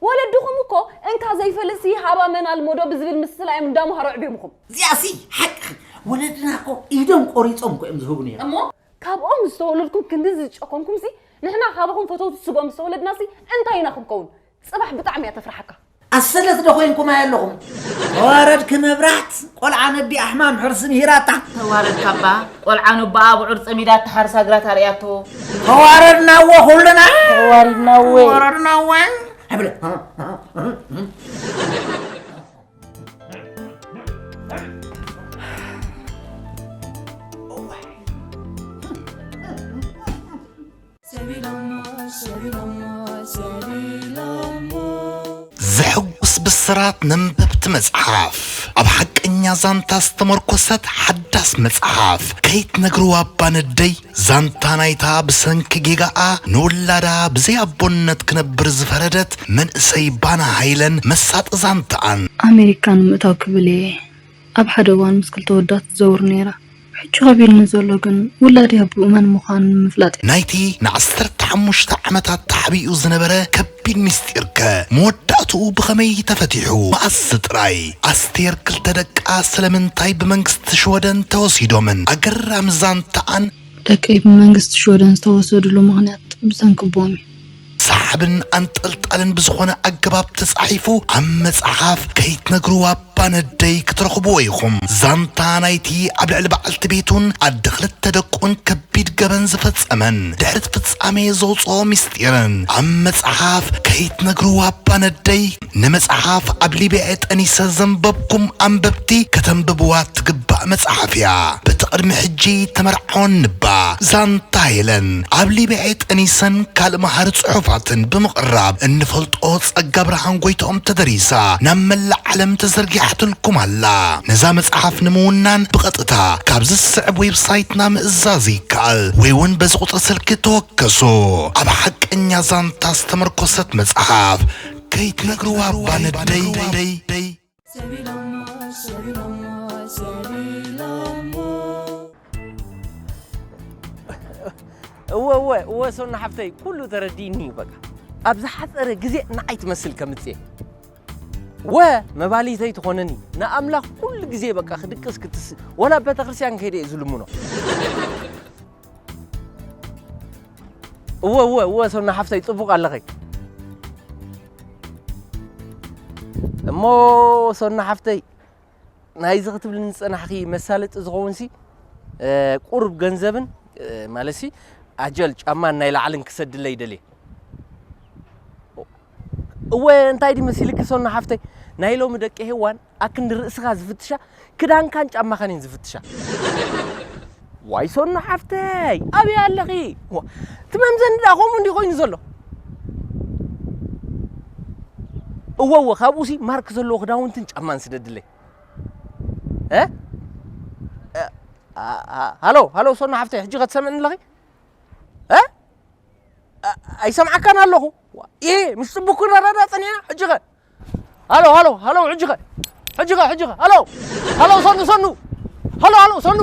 ወለድኹም እኮ እንካ ዘይፈልጥሲ ሃባ መን ኣልመዶ ብዝብል ምስላ እዮም እንዳምሃሩ ኣዕብዮምኹም። እዚኣሲ ሓቅኺ። ወለድና እኮ ኢዶም ቆሪጾም እኮ እዮም ዝህቡ ነይሮም። እሞ ካብኦም ዝተወለድኩም ክንዲ ዝጨኮንኩምሲ ንሕና ካባኹም ፈተውቲ ስግኦም ዝተወለድናሲ እንታይ ኢና ክንከውን? ጽባሕ ብጣዕሚ እያ ተፍርሓካ። ኣሰለት ዶ ኮይንኩም ኣየለኹም? ተዋረድኪ መብራት፣ ቆልዓ ነዲ ኣሕማም ሕርሲ ምሂራታ። ተዋረድካ ኣባ፣ ቆልዓ ነቦኣ ብዑር ጸሚዳ እትሓርሳ ግራት ኣርእያቶ። ተዋረድና እወ ኩልና። ተዋሪድና እወ። ተዋረድና እወ። ሕብለ። ዘሐጉስ ብስራት ነንበብቲ መጽሓፍ። ኣብ ሓቀኛ ዛንታ ዝተመርኮሰት ሓዳስ መጽሓፍ። ከይትነግርዋ እባ ነደይ፣ ዛንታ ናይታ ብሰንኪ ጌጋኣ ንውላዳ ብዘይ ኣቦነት ክነብር ዝፈረደት መንእሰይ ባና ሃይለን መሳጢ ዛንታኣን። ኣሜሪካ ንምእታው ክብል እየ ኣብ ሓደ እዋን ምስ ክልተ ወዳት ትዘውር ነይራ። ሕጂ ከቢድኒ ዘሎ ግን ውላደይ ኣቦኡ መን ምዃኑ ንምፍላጥ እዩ። ናይቲ ንዓሰርተ ሓሙሽተ ዓመታት ተሓቢኡ ዝነበረ ከቢድ ምስጢርከ መወዳእትኡ ብኸመይ ተፈቲሑ? መኣስ ጥራይ? ኣስቴር ክልተ ደቃ ስለምንታይ ብመንግስቲ ሽወደን ተወሲዶምን? ኣገራሚ ዛንታኣን። ደቀይ ብመንግስቲ ሽወደን ዝተወሰድሉ ምኽንያት ብሰንኪ ኣቦኦም እዩ። ሰሓብን ኣንጠልጣልን ብዝኾነ ኣገባብ ተጻሒፉ ኣብ መጽሓፍ ከይትነግርዋ ባነደይ ክትረኽብዎ ኢኹም። ዛንታ ናይቲ ኣብ ልዕሊ በዓልቲ ቤቱን ኣደ ክልተ ደቁን ከቢድ ገበን ዝፈጸመን ድሕሪ እቲ ፍጻሜ ዘውጽኦ ምስጢርን ኣብ መጽሓፍ ከይትነግርዋ ባነደይ ንመጽሓፍ ኣብ ሊብያ ጠኒሰ ዘንበብኩም ኣንበብቲ ከተንብብዋ ትግባእ መጽሓፍ እያ። በቲ ቅድሚ ሕጂ ተመርዓወን ንባ ዛንታ ሄለን ኣብ ሊብያ ጠኒሰን ካልእ መሃሪ ጽሑፋትን ብምቕራብ እንፈልጦ ጸጋ ብርሃን ጎይትኦም ተደሪሳ ናብ መላእ ዓለም ተዘርጊሓትልኩም ኣላ። ነዛ መጽሓፍ ንምውናን ብቐጥታ ካብዚ ዝስዕብ ዌብሳይትና ምእዛዝ ይከኣል ወይ እውን በዚ ቁጽሪ ስልኪ ተወከሱ። ኣብ ሓቀኛ ዛንታ ዝተመርኮሰት መጽሓፍ ከይትነግርዋ ባነደይ። እወ እወ እወ ሶና ሓፍተይ ኩሉ ተረዲእኒ እዩ በቃ ኣብ ዝሓፀረ ግዜ ንዓይ ትመስል ከምፅእ ወ መባሊተይ ትኾነኒ ንኣምላኽ ኩሉ ግዜ በቃ ክድቅስ ክትስ ወላ ቤተክርስትያን ከይደ እዩ ዝልምኖ እወ እወ እወ ሶና ሓፍተይ ጽቡቕ ኣለኸይ እሞ ሶና ሓፍተይ ናይዚ ክትብልኒ ዝጸናሕኺ መሳለጢ ዝኸውን ሲ ቁሩብ ገንዘብን ማለት ሲ ኣጀል ጫማን ናይ ላዕልን ክሰድለይ ደልየ እወ እንታይ ድዩ መሲልኪ ሶና ሓፍተይ ናይ ሎሚ ደቂ ሄዋን ኣክንዲ ርእስኻ ዝፍትሻ ክዳንካን ጫማኻን እየን ዝፍትሻ ዋይ ሶኖ ሓፍተይ ኣበይ ኣለኺ ትመምዘኒ ዳ ከምኡ እንዲ ኮይኑ ዘሎ እወ እወ ካብኡሲ ማርክ ዘለዎ ክዳውንትን ጫማን ስደድለይ ሃሎ ሃሎ ሶኖ ሓፍተይ ሕጂ ከትሰምዕኒ ኣለኺ ኣይሰምዓካን ኣለኹ ይሄ ምስ ጽቡክ ክረዳዳ ጸኒዕና ሕጂ ኸ ሃሎ ሃሎ ሃሎ ሕጂ ኸ ሕጂ ኸ ሕጂ ኸ ሃሎ ሃሎ ሰኑ ሰኑ ሃሎ፣ ሃሎ፣ ሰኑ።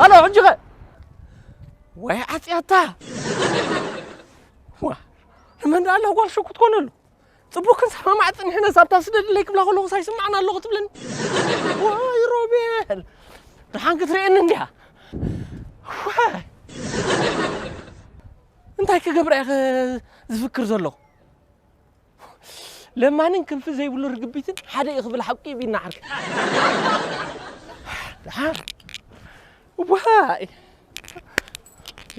ሃሎ፣ ሕጂ ኸ? ወይ ዓጽያታ። ዋ፣ ንመን ደኣ ኣላ ጓል ሸኩት ኮነሉ? ጽቡቅ ክንሰማማዕ ጽኒሕና፣ ሳብታ ስደድለይ ክብላ ከለኹ ሳይስማዕና ኣለኹ ትብለኒ። ዋይ ሮቤል፣ ደሓን ክትርእየኒ እንድያ። ዋይ። እንታይ ክገብራ እየ ዝፍክር ዘለኹ? ለማንን ክንፊ ዘይብሉ ርግቢትን ሓደ እዩ ክብል ሓቂ እዩ ቢና ዓርኪ። ደሓን። ዋይ።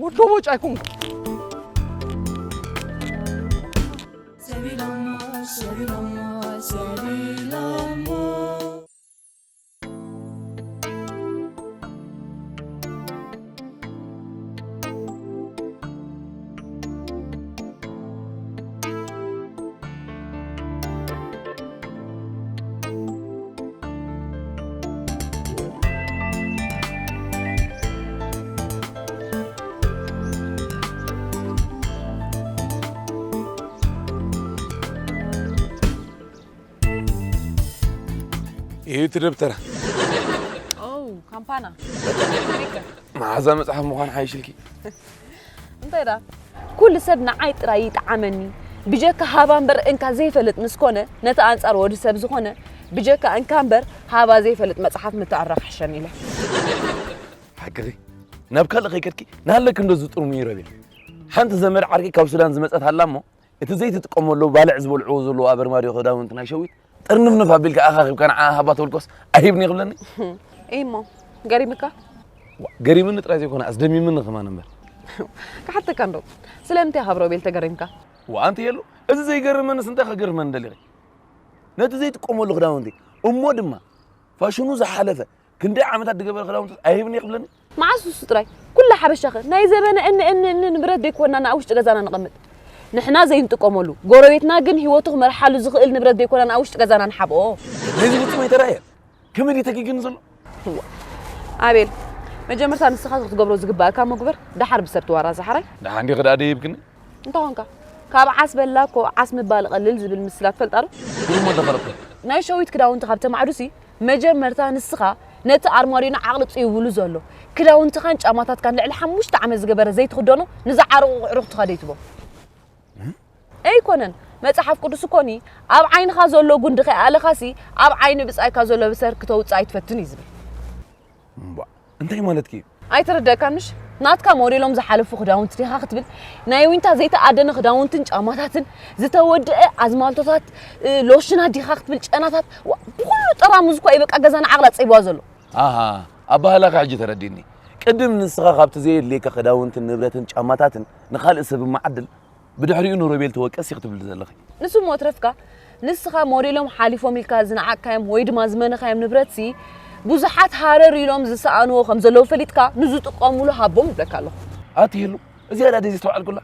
ወዶ ቦጭ ኣይኮንኩ። እዩ እቲ ደብተራ። ኦ፣ ካምፓና። መዓዛ መጽሓፍ ምዃን ሓይሽልኪ። እንታይ ደኣ? ኩሉ ሰብ ንዓይ ጥራይ ይጥዓመኒ። ብጀካ ሃባ እምበር እንካ ዘይፈልጥ ምስ ኮነ፣ ነቲ ኣንጻር ወዲ ሰብ ዝኾነ፣ ብጀካ እንካ እምበር ሃባ ዘይፈልጥ መጽሓፍ ምትዕራቕ ሕሸኒ ኢለ። ሓቅኺ። ናብ ካልእ ከይከድኪ፣ ናለኪ እንዶ ዝጥርሙ ይረብያ። ሓንቲ ዘመድ ዓርኪ ካብ ሱዳን ዝመጸት ኣላ እሞ፣ እቲ ዘይትጥቀመሉ ባልዕ ዝበልዕዎ ዘለዉ ኣብ ኣርማድዮ ክዳውንቲ ናይ ሸዊት ጥርንፍንፍ ኣቢልካ ኣኻኺብካ ንዓኣ ሃባ ተብልኮስ ኣይሂብኒ ክብለኒ? እሞ፣ ገሪምካ? ዋ፣ ገሪምኒ ጥራይ ዘይኮነ ኣስደሚምኒ ከማን እምበር። ክሓተካ እንዶ፣ ስለምንታይ ካብ ሮቤል ተገሪምካ? ዋ፣ ኣንቲ የሉ፣ እዚ ዘይገርመንስ እንታይ ከገርመኒ ደሊኺ? ነቲ ዘይጥቀመሉ ክዳውንቲ፣ እሞ ድማ ፋሽኑ ዝሓለፈ ክንደይ ዓመታት ዝገበረ ክዳውንቲ ኣይህብን እየ ክብለኒ? መዓስ ንሱ ጥራይ? ኩላ ሓበሻኸ ናይ ዘበነ እኒ እኒ እኒ ንብረት ደይኮና ኣብ ውሽጢ ገዛና ነቐምጥ? ንሕና ዘይንጥቀመሉ፣ ጎረቤትና ግን ህይወቱ ክመርሓሉ ዝኽእል ንብረት ደይኮና ኣብ ውሽጢ ገዛና ንሓብኦ። ነዚ ፍጹም ኣይተራእየን። ከመይ ድዩ ተጊግኒ ዘሎ? እዋ። ኣቤል፣ መጀመርታ ንስኻ ክትገብሮ ዝግባእካ ምግበር፣ ደሓር ብሰብ ትዋራዘ ሓራይ። ደሓን ዲኺ ደኣ ደይብክኒ? እንተኾንካ፣ ካብ ዓስ በላ እኮ ዓስ ምባል ቀልል ዝብል ምስላ ትፈልጣ ዶ? እሞ ተፈለጥኩ። ናይ ሸዊት ክዳውንቲ ካብ ተማዕዱሲ፣ መጀመርታ ንስኻ ነቲ ኣርማድዮና ዓቕሊ ጽይውሉ ዘሎ ክዳውንትኻን ጫማታትካን ልዕሊ ሓሙሽተ ዓመት ዝገበረ ዘይትኽደኖ ንዝዓረቑ ኣዕሩኽትኻ ደይትቦ። ኣይኮነን፣ መጽሓፍ ቅዱስ እኮኒ፣ ኣብ ዓይንኻ ዘሎ ጉንዲ ከይኣለኻሲ፣ ኣብ ዓይኒ ብጻይካ ዘሎ ብሰር ክተውጽእ ኣይትፈትን እዩ ዝብል። እምቧ፣ እንታይ ማለትኪ እዩ? ኣይተረደእካንሽ? ናትካ ሞዴሎም ዝሓለፉ ክዳውንቲ ዲኻ ክትብል፣ ናይ ዊንታ ዘይተኣደነ ክዳውንትን ጫማታትን፣ ዝተወድአ ኣዝማልቶታት፣ እ፣ ሎሽናት ዲኻ ክትብል፣ ጨናታት፣ ዋ፣ ብኹሉ ጠራሙዝ እኮ እዩ በቃ ገዛና ዓቕላ ጸይብዋ ዘሎ። ኣሃ፣ ኣባህላኻ ሕጂ ተረዲእኒ። ቅድም ንስኻ ካብቲ ዘየድልየካ ክዳውንትን ንብረትን ጫማታትን ንኻልእ ሰብ እማዓድል፣ ብድሕሪኡ ንሮቤል ተወቀስ ኢኺ ትብሊ ዘለኺ። ንሱ እሞ ትረፍካ፣ ንስኻ ሞዴሎም ሓሊፎም ኢልካ ዝነዓቕካዮም ወይ ድማ ዝመነኻዮም ንብረትሲ፣ ብዙሓት ሃረር ኢሎም ዝሰኣንዎ ከም ዘለዉ ፈሊጥካ፣ ንዝጥቀሙሉ ሃቦም ይብለካ ኣለኹ። ኣቲ ሄሉ፣ እዚኣ ድያ ደይ ዝተባዕልኩላ?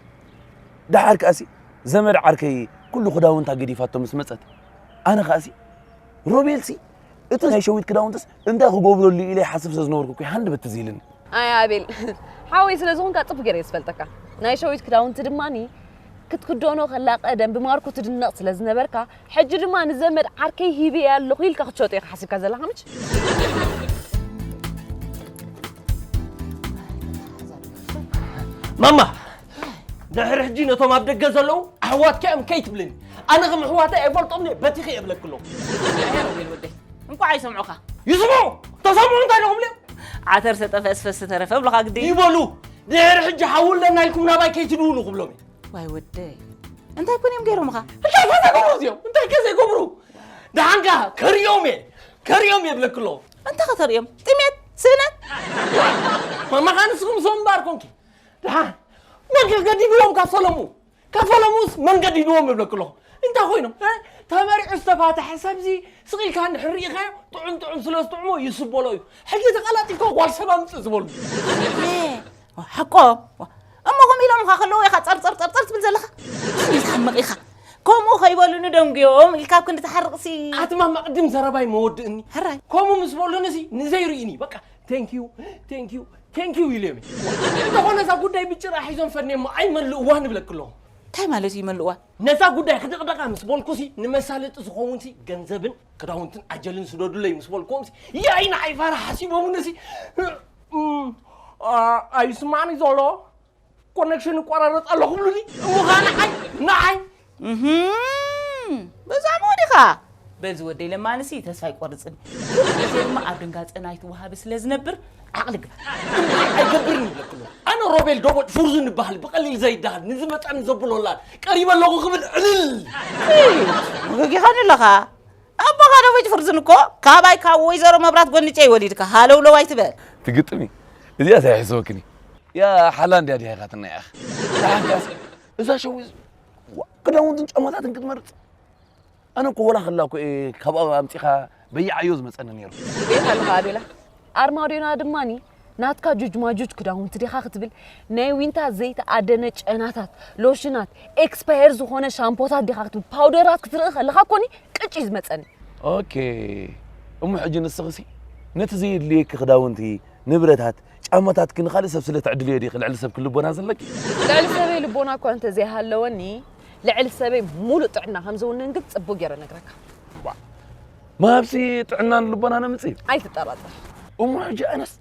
ደሓር ከኣሲ፣ ዘመድ ዓርከይ ኩሉ ክዳውንታ ገዲፋቶ ምስ መጸት፣ ኣነ ከኣሲ፣ ሮቤልሲ፣ እቲ ናይ ሸዊት ክዳውንትስ እንታይ ክገብረሉ ኢለ ይሓስብ ስለ ዝነበርኩ እኮ እዩ ሃንደበት ትዝ ኢልኒ። ኣይ ኣቤል፣ ሓወይ ስለ ዝኾንካ ጽቡቕ ገይረ እየ ዝፈልጠካ። ናይ ሸዊት ክዳውንቲ ድማኒ ክትክደኖ ከላ ቀደም ብማርኮ ትድነቕ ስለ ዝነበርካ፣ ሕጂ ድማ ንዘመድ ዓርከይ ሂበያ ኣለኹ ኢልካ ክትሸጦ ኢኻ ሓሲብካ ዘለኻ ምች? ማማ፣ ድሕሪ ሕጂ ነቶም ኣብ ደገ ዘለዉ ኣሕዋትካ እዮም ከይትብልኒ። ኣነ ከም ኣሕዋተይ ኣይፈልጦምን እየ፣ በቲኸ እየ እብለኪ ኣለኹ። ኣያ ሮቤል ወደይ፣ እንቋዕ ኣይሰምዑኻ። ይስምዑ! ተሰምዑ እንታይ ዶ ክብሉ እዮም? ዓተር ሰጠፈ እስፈስ ተረፈ እብሉኻ ግዲ። ይበሉ! ድሕሪ ሕጂ ሓዊ ኣለና ኢልኩም ናባይ ከይትድውሉ ክብሎም እየ። ዋይ ወደይ፣ እንታይ ኮን እዮም ገይሮምኻ? እንታይ ከ ዘይገብሩ እዚኦም? እንታይ ከ ዘይገብሩ? ደሓንካ ከርእዮም እየ፣ ከርእዮም እየ እብለኪ ኣለኹ። እንታይ ከተርእዮም? ጥሜት? ስእነት? ማማ ኸኣ ንስኺ ምስኦም እምበኣር ኮንኪ። ደሓን መን ከ ገዲድዎም ካብ ፈለሙ? ካብ ፈለሙስ መን ገዲድዎም እብለኪ ኣለኹ። እንታይ ኮይኖም? እ? ተመሪዑ ዝተፋትሐ ሰብዚ ስቕ ኢልካ እንድሕር ርኢኻዮ፣ ጥዑም ጥዑም ስለ ዝጥዕሞ ይስበሎ እዩ። ሕጂ ተቐላጢፍካ ጓል ሰብ ኣምጽእ ዝበሉ። ሓቆም። እሞ ከምኡ ኢሎምኻ ከለዉ ኢኻ ጸር ጸር ጸር ጸር ትብል ዘለኻ? ክንደይ ትሓምቕ ኢኻ? ከምኡ ከይበሉኒ ደንጉዮም ኢልካ ኣብ ክንዲ ትሓርቕሲ። ኣቲ ማማ ቅድም ዘረባይ መወድእኒ። ሕራይ። ከምኡ ምስ በሉንሲ ንዘይርእዩኒ በቃ ቴንኪዩ ቴንኪዩ ቴንኪዩ ኢለ እየ። እንተኾነ እዛ ጉዳይ ብጭራ ሒዞም ፈንየሞ ኣይመልእዋን እብለኪ ኣለኹ። እንታይ ማለት እዩ ይመልእዋ? ነዛ ጉዳይ ክድቕደቓ ምስ በልኩሲ፣ ንመሳለጢ ዝኸውን ሲ ገንዘብን ክዳውንትን ኣጀልን ስደዱለይ ምስ በልኩዎም ሲ፣ ያይ ንዓይ ፋራ ሓሲቦምኒ ሲ፣ እም፣ ኣ-፣ ኣይስማዕን እዩ ዘሎ። ኮኔክሽን ይቆራረጽ ኣሎ ክብሉኒ። እሞ ኸኣ ንዓይ፣ ንዓይ። እህም፣ በዛ ሞ ዲኻ? በል ዝወደይ ለማንሲ ተስፋ ኣይቆርጽን። ኩሉ ግዜ ድማ ኣብ ድንጋጸ ናይ ትወሃቢ ስለ ዝነብር ዓቕሊ ግበር። ኣይገብርን ይብለክሎ። ኣነ ሮቤል ዶቦጭ ፍርዙን ይበሃል፣ ብቐሊል ዘይደሃል፣ ንዝመጸኒ ዘብሎላን ቀሪበ ኣለኹ ክብል ዕልል። እይ፣ ወገግ ይኸን ኣለኻ። ኣቦኻ ዶቦጭ ፍርዙን እኮ ካባይ ካብ ወይዘሮ መብራት ጎንጨ ይወሊድካ። ሃለውለው ኣይትበል። ትግጥሚ። እዚኣ ሳይሕሰበክኒ። ያ ሓላ እንድያ ዲኻ ኢኻትና ኢኻ። ደሓንካስ እዛ ሸዊዝ ዋ፣ ክዳውንትን ጫማታትን ክትመርጽ። ኣነ እኮ ወላ ከላ እኮ እየ ካብኣ ኣምጺኻ በይዓዮ ዝመጸኒ ነይሩ። ቤት ኣለኻ ኣቤላ። ኣርማድዮና ድማኒ ናትካ ጁጅ ማጁጅ ክዳውንቲ ዲኻ ክትብል ናይ ዊንታ ዘይተኣደነ ጨናታት፣ ሎሽናት፣ ኤክስፓየር ዝኾነ ሻምፖታት ዲኻ ክትብል ፓውደራት ክትርኢ ከለኻ ኮኒ ቅጭ እዩ ዝመጸኒ። ኦኬ። እሞ ሕጂ ንስኽሲ ነቲ ዘየድልየኪ ክዳውንቲ፣ ንብረታት፣ ጫማታትኪ ንኻልእ ሰብ ስለ ትዕድልዮ ዲኺ ልዕሊ ሰብኪ ልቦና ዘለኪ? ልዕሊ ሰበይ ልቦና እኳ እንተዘይሃለወኒ፣ ልዕሊ ሰበይ ሙሉእ ጥዕና ከም ዝውንን ግን ጽቡቕ ገይረ እነግረካ። ዋ፣ ምሃብሲ ጥዕናን ልቦናን ኣምጽእ እዩ። ኣይትጠራጠር። እሞ ሕጂ ኣነስ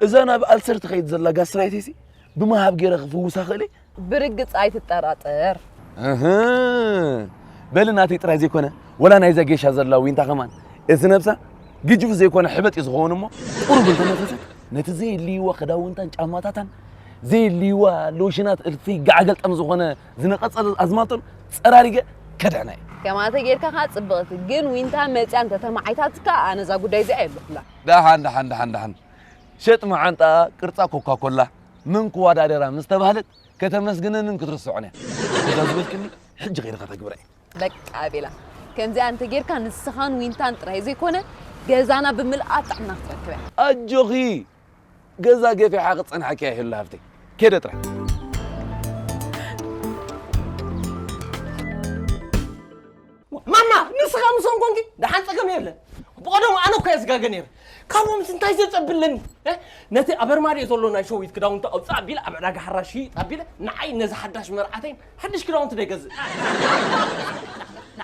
እዛ ናብ ኣልሰር ትኸይድ ዘላ ጋስትራይቲሲ ብምሃብ ገይረ ክፍውሳ ክእል እየ? ብርግጽ ኣይትጠራጠር። እህ፣ በሊ ናተይ ጥራይ ዘይኮነ፣ ወላ ናይዛ ጌሻ ዘላ ዊንታ ከማን፣ እቲ ነብሳ ግጅፍ ዘይኮነ ሕበጥ እዩ ዝኸውን እሞ፣ ቁሩብ እንተነፈሰት፣ ነቲ ዘየድልይዋ ክዳውንታን ጫማታታን፣ ዘየድልይዋ ሎሽናት፣ እቲ ጋዕገልጠም ዝኾነ ዝነቐጸ ኣዝማልቶን ጸራሪገ ከድሕና እየ። ከማተ ጌርካ ከኣ ጽብቕቲ፣ ግን ዊንታ መጽያ እንተተማዓይታትካ፣ ኣነ እዛ ጉዳይ እዚኣ የብለኩላ። ደሓን፣ ደሓን፣ ደሓን፣ ደሓን። ሸጥ መዓንጣ ቅርጻ ኮካኮላ ምን ክዋዳደራ ምስ ተባህለት ከተመስግነንን ክትርስዖን እያ። እዛ ዝበልክኒ ሕጂ ከይደ ከተግብራ እየ። በቃ ቤላ፣ ከምዚኣ እንተ ጌርካ ንስኻን ዊንታን ጥራይ ዘይኮነ ገዛና ብምልኣ ጥዕና ክትረክብ እያ። ኣጆኺ፣ ገዛ ገፊሓ ክጸንሓኪ እያ ሄሉ ሃፍተይ። ከይደ ጥራይ። ማማ፣ ንስኻ ምስኦም ኮንኪ ደሓን ጸገም የለን። ብቐደሙ ኣነ እኮ እየ ዝጋገ ነይረ። ካብኦምስ እንታይ ዘጸብለኒ? እ? ነቲ ኣብ ኣርማድዮ ዘሎ ናይ ሸዊት ክዳውንቲ ኣውጽእ ኣቢለ ኣብ ዕዳጋ ሓራ ሽይጥ ኣቢለ ንዓይ ነዚ ሓዳሽ መርዓተይን ሓድሽ ክዳውንቲ ዶ ይገዝእ? ና፣ ና፣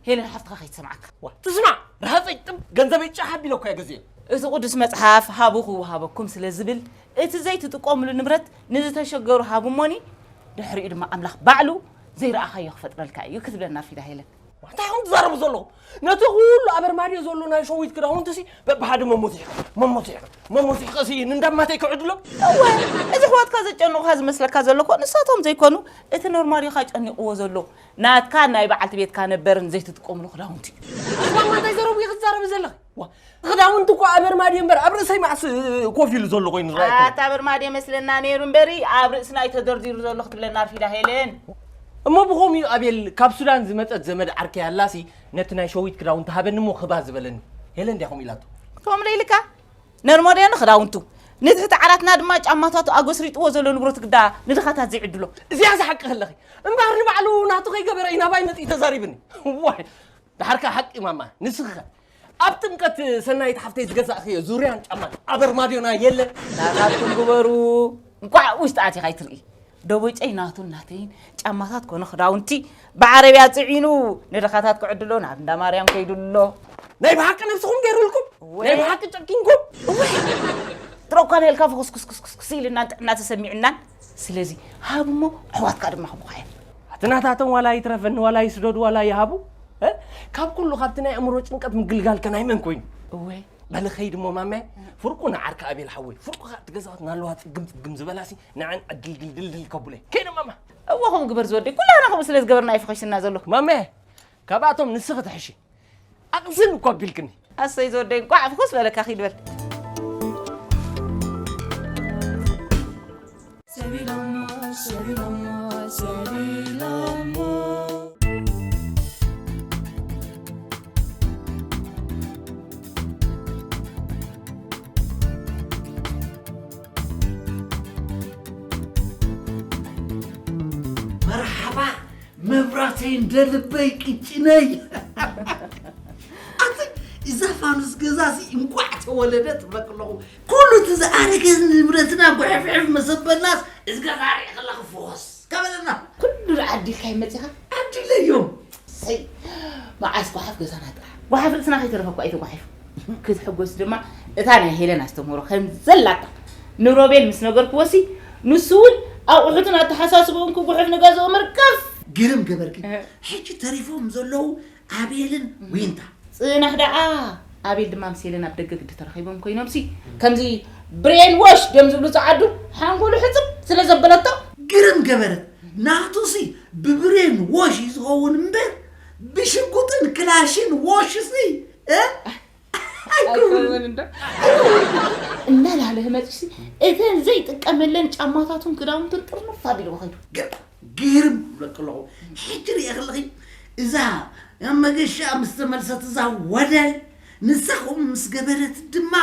ሄለን ሓፍትኻ ከይትሰምዓካ። ዋ፣ ትስማዕ፣ ረሃጸይ ጥብ ገንዘበይ ጫሕ ኣቢለ እኮ እየ ገዚኤ። እቲ ቅዱስ መጽሓፍ ሃቡ ክወሃበኩም ስለ ዝብል እቲ ዘይትጥቀምሉ ንብረት ንዝተሸገሩ ሃቡ እሞኒ ድሕሪኡ ድማ ኣምላኽ ባዕሉ ዘይረኣኻዮ ክፈጥረልካ እዩ ክትብለና ፊዳ ሄለን። እንታይ ኢኹም ትዛረቡ ዘለኹም? ነቲ ኩሉ ኣብ ኣርማድዮ ዘሎ ናይ ሸዊት ክዳውንትሲ በብሓደ መሞቲሕካ፣ መሞቲሕካ፣ መሞቲሕካሲ ንንዳማተይ ክዕድሎም? እወ፣ እዚ ኣሕዋትካ ዘጨንቑኻ ዝመስለካ ዘሎ እኮ ንሳቶም ዘይኮኑ፣ እቲ ነርማድዮኻ ጨኒቕዎ ዘሎ ናትካን ናይ በዓልቲ ቤትካ ነበርን ዘይትጥቀምሉ ክዳውንቲ እዩ። ማማ እንታይ ዘረቡ ኢኺ ትዛረቢ ዘለኺ? ዋ፣ ክዳውንቲ እኮ ኣብ ኣርማድዮ እምበር ኣብ ርእሰይ መዓስ ኮፍ ኢሉ ዘሎ ኮይኑ ዝረኣየኩም? ኣታ ኣብ ኣርማድዮ መስለና ነይሩ እምበሪ ኣብ ርእስና እዩ ተደርዲሩ ዘሎ ክትብለና ኣርፊዳ ሄለን። እሞ ብኸምኡ እዩ ኣቤል ካብ ሱዳን ዝመጸት ዘመድ ዓርከይ ኣላሲ ነቲ ናይ ሸዊት ክዳውንቲ ሃበኒ እሞ ክባ ዝበለኒ። ሄለን ድያ ከምኡ ኢላቶ? ከምኡ ኢልካ? ነርሞድዮ ንኽዳውንቱ፣ ንትሕቲ ዓራትና ድማ ጫማታቱ ኣጎስሪጥዎ ዘሎ ንብረቱ ግዳ ንድኻታት ዘይዕድሎ። እዚኣ ዝሓቂ ከለኺ። እምበኣር ንባዕሉ ናቱ ከይገበረ እዩ ናባይ መጺኡ ተዛሪብኒ። ዋይ፣ ደሓርካ ሓቂ ማማ፣ ንስኺ ኸ? ኣብ ጥምቀት ሰናይት ሓፍተይ ዝገዛእኽዮ ዙርያን ጫማን ኣብ ኣርማድዮና የለን? ናታትኩም ግበሩ፣ እንቋዕ ውሽጢ ኣቲኻ ኣይትርኢ። ደቦጨይ ናቱን ናተይን ጫማታት ኮነ ክዳውንቲ ብዓረብያ ጽዒኑ ንድኻታት ክዕድሎ ናብ እንዳ ማርያም ከይዱ ኣሎ። ናይ ብሓቂ ነብስኹም ገይሩልኩም? እወ። ናይ ብሓቂ ጨኪንኩም? እወ። ጥረ እኳ ነልካ ፍኹስኩስኩስኩስ ኢልናን ጥዕና ተሰሚዕናን። ስለዚ ሃብ እሞ ኣሕዋትካ ድማ ክቡኻ እዮም። ኣቲ ናታቶም ዋላ ይትረፈኒ፣ ዋላ ይስደዱ፣ ዋላ ይሃቡ። እ? ካብ ኩሉ ካብቲ ናይ ኣእምሮ ጭንቀት ምግልጋልከ ናይ መን ኮይኑ? እወ። በሊ ኸይድ እሞ ማመ፣ ፍርቁ ንዓርካ ኣቤል ሓወይ፣ ፍርቁ ኸኣ እቲ ገዛወት ናለዋ ጽግም ጽግም ዝበላሲ ንዐን ዕድል ድልድል ድል ከቡለይ። ከይደ ማማ። እወ፣ ከምኡ ግበር ዝወደይ፣ ኩላህና ከምኡ ስለ ዝገበርና እዩ ፈኺስና ዘሎ። ማመ፣ ካብኣቶም ንስኺ ትሕሺ። ኣቕስን እኮ ኣቢልክኒ። ኣሰይ ዝወደይ፣ እንቋዕ ፍኹስ በለካ፣ ኪድ በል። ሰቢሎሞ፣ ሰቢሎሞ፣ ሰቢሎሞ። መርሓባ መብራተይ እንደ ልበይ ቅጭነይ። ኣቲ እዛ ፋኑስ ገዛሲ እንቋዕ ተወለደት እብለክ ኣለኹ። ኩሉ እቲ ዝኣረገ ንብረትና ጉሕፍሕፍ መሰበልናስ እዚ ገዛ ሪእኽላ ክፍኾስ ካበለና። ኩሉ ደኣ ዓዲልካዮም መጺኻ? ዓዲለዮም። ሰይ፣ መዓስ ጓሓፍ ገዛና ጥራሕ። ጓሓፍ ርእስና ከይተረፈ እኮ ኣይተጓሒፉ። ክትሕጎስ ድማ እታ ናይ ሄለን ኣስተምህሮ ከም ዘላታ ንሮቤል ምስ ነገርክዎሲ፣ ንሱ እውን ኣቑሑትን ኣተሓሳስብኡን ክጉሕፍ ንገዝኦ ምርካፍ። ግርም ገበርኪ። እህ። ሕጂ ተሪፎም ዘለዉ ኣቤልን ዊንታ። ጽናሕ ደኣ፣ ኣቤል ድማ ምስ ሄለን ኣብ ደገ ግዲ ተራኺቦም ኮይኖምሲ፣ ከምዚ ብሬን ዎሽ ድዮም ዝብሉ ጸዓዱ፣ ሓንጎሉ ሕጽብ ስለ ዘበለቶ። ግርም ገበረት። ናቱሲ ብብሬን ዎሽ እዩ ዝኸውን እምበር፣ ብሽጉጥን ክላሽን ዎሽሲ፣ እ? ኣይከውንን። ኣይከውንን እንዶ። እናላህለህ መጺሲ፣ እተን ዘይጥቀመለን ጫማታቱን ክዳውንቱን ጥርንፍ ኣቢልዎ ኸይዱ። ግርም፣ ግርም እብለኪ ኣለኹ። ሕጂ ርእየ ከለኺ፣ እዛ ኣብ መገሻ ምስ ተመልሰት እዛ ወደል፣ ንሳ ከምኡ ምስ ገበረት ድማ፣